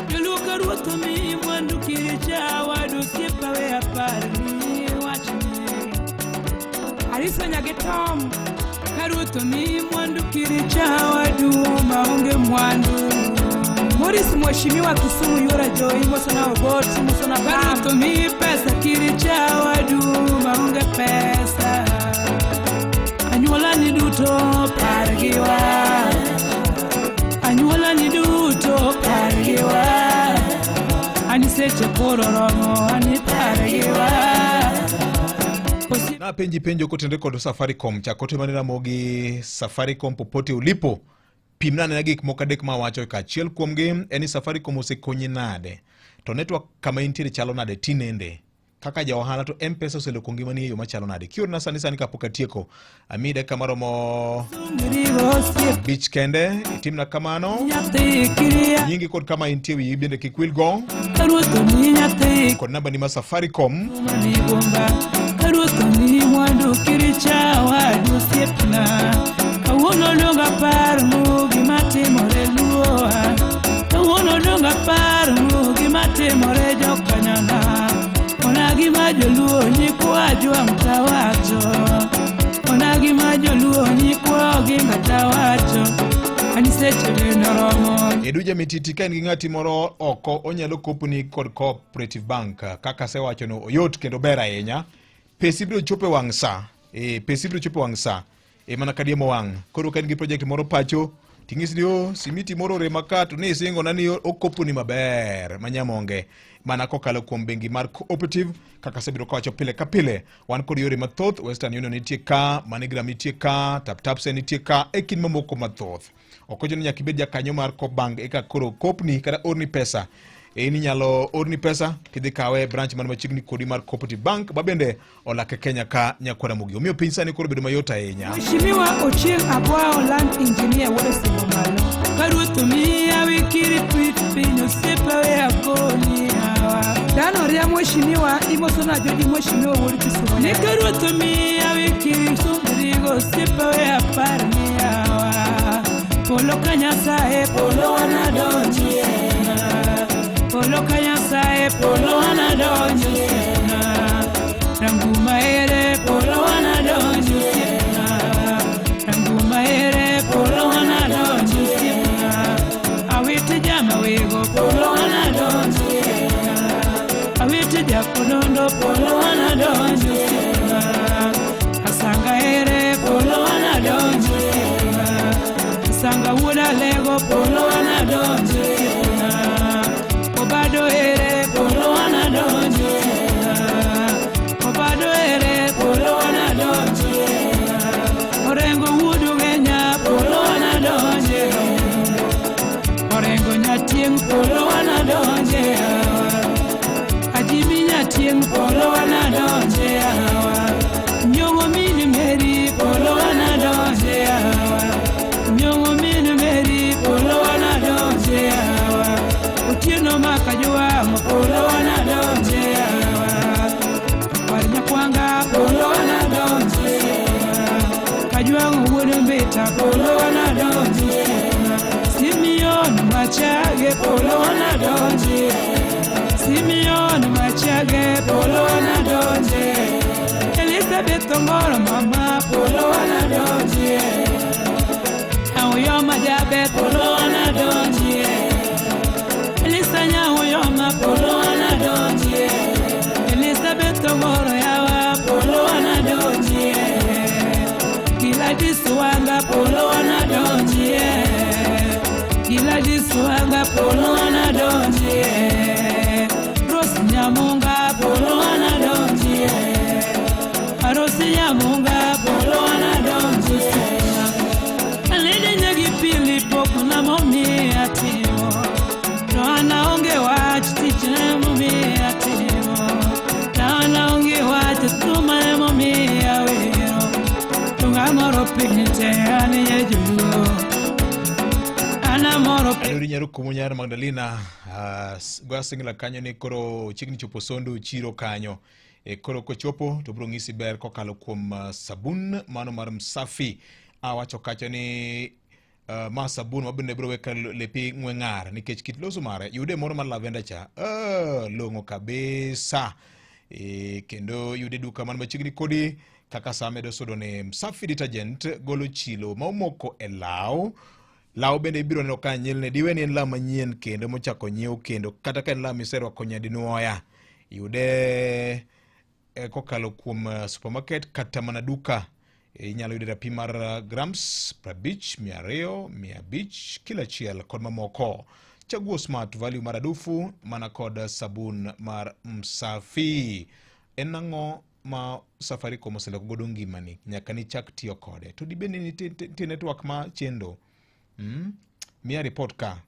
Joluo ka ruoth omiyi mwandu kir chawa osiepa we aparni wachni Ariso nyagitom ka ruoth omiyi mwandu kir chawa maonge mwandu Morris mheshimiwa Kisumu yora joyi mosona oboti mosona ka ruoth omiyi pesa kir chawa maonge pesa Anyuola ni duto pargiwa Anyuola ni duto pargiwa Ani seche koro romo ani pargiwa Napenji penjo kotenore kod Safaricom. Chak ote mane Ramogi Safaricom popote ulipo. Pimna anena gik moko adek ma awacho ka. Achiel kuomgi en ni Safaricom osekonyi nade? To network kama intiere chalo nade tinende? Kaka ja ohala to M-Pesa oseloko ngimani e yo machalo nade? Kiorna sani sani kapok atieko, amiyi dakika maromo 5 kende, itimna kamano. Nyingi kod kama intie wiyi bende kik wil go. Kod namba ni ma Safaricom. Ruoth omiyi mwandu kir chawa osiepna Kawuono dong aparnu gima timore luoa Kawuono dong aparnu gima timore jokanyana Ona gima joluo nyikwa jwang' tawacho Ona gima joluo nyikwa oginga tawacho Ani seche bende oromo. Eduja Mititi ka in gi ng'ati moro oko onyalo koponi kod Cooperative Bank kaka asewacho no oyot kendo ber ahinya. Pesi biro chopo e wang' sa. E, pesi biro chopo e wang' sa. E mana kadiemo wang'. Koro ka in gi project moro pacho ting'isi ni o simiti moro orema ka to ni isingona ni okoponi maber manyamonge mana kokalo kuom bengi mar Cooperative kaka asebedo kawacho pile ka pile wan kod yore mathoth Western Union nitie ka MoneyGram nitie ka TapTapSend nitie ka e kind mamoko mathoth ok ochuno ni nyaka ibed jakanyo mar Coop Bank eka koro kopni kata orni pesa in inyalo orni pesa tidhi kawe e branch man machiegni kodi mar Cooperative Bank ma bende olak e Kenya ka nyakwara Mogi omiyo piny sani koro bedo mayot ahinya Mheshimiwa Ochieng' Agwao land engineer wuod Osimbo malo ka ruoth omiya wikiri pit piny osiepa we akoni hawa dhano ria mheshimiwa imoso na joji mheshimiwa wuod Kisumo ni ka ruoth omiya wikiri sungrigo osiepa we apar ni hawa polo ka Nyasaye polo wanadonjie polo ka Nyasaye polo wanadonjie Ranguma ere polo wanadonjo osiepna Ranguma ere polo wanadonjo osiepna Awiti jama wego polo wanadonjo osiepna Awiti jakonondo polo wanadonjo osiepna Asanga ere polo wanadonjo osiepna Asanga wuod Alego polo wanadonjo osiepna Obado ere polo wanadonjo osiepna Obado ere polo wanadonjo Orengo wuod Ugenya polo wanadonje Orengo nyatieng' polo wanadonje Ajimi nyatieng' polo wanadonje Nyong'o min Meri polo wanadonje Nyong'o min Meri polo wanadonje Otieno makajwang' polo wanadonje Kwar nyakwanga polo wanadonje Kajwang' wuod Mbita polo wanadonje Simeon Machage polo wanadonje Simeon Machage polo wanadonje Elizabeth Ongoro mama polo wanadonje Auyoma Jabe polo wanadonje Elisa Nyauyoma polo wanadonje Elizabeth Ongoro yawa polo wanadonje Gladys Wanga polo wanadonje Gladys Wanga polo wanadonje Rose Nyamunga polo wanadonje Rose Nyamunga polo wanadonje Alede nyagi pili pok na momiya timo To an aonge wach tich emomiya timo To an aonge wach thuma emomiya wero To ng'amoro piny te an ye joluo An amoro piny Adori nyaruko munyar Magdalena goya singla kanyo ni koro chiegni chopo Sondu chiro kanyo e, koro kochopo to biro ng'isi ber kokalo kuom sabun mano mar Msafi awacho kacha ni ma sabun mabende biro weka lepi ng'we ng'ar nikech kit loso mare yude moro mar lavender cha long'o kabisa e, kendo yude duka man machiegni kodi kaka sa medo sudo ni Msafi detergent golo chilo ma omoko e law law bende ibiro neno ka nyilne diwe ni en law manyien kendo mochako nyiew kendo kata ka en law miserwako nyadinwoya yude kokalo kuom supermarket kata mana duka inyalo yude rapim mar grams 50, 200, 500 kilo achiel kod mamoko chaguo smart value mar adufu mana kod sabun mar Msafi en ang'o ma Safaricom oseloko godo ngimani nyaka nichak tiyo kode to dibed ni nitie network ma chendo Miya report ka.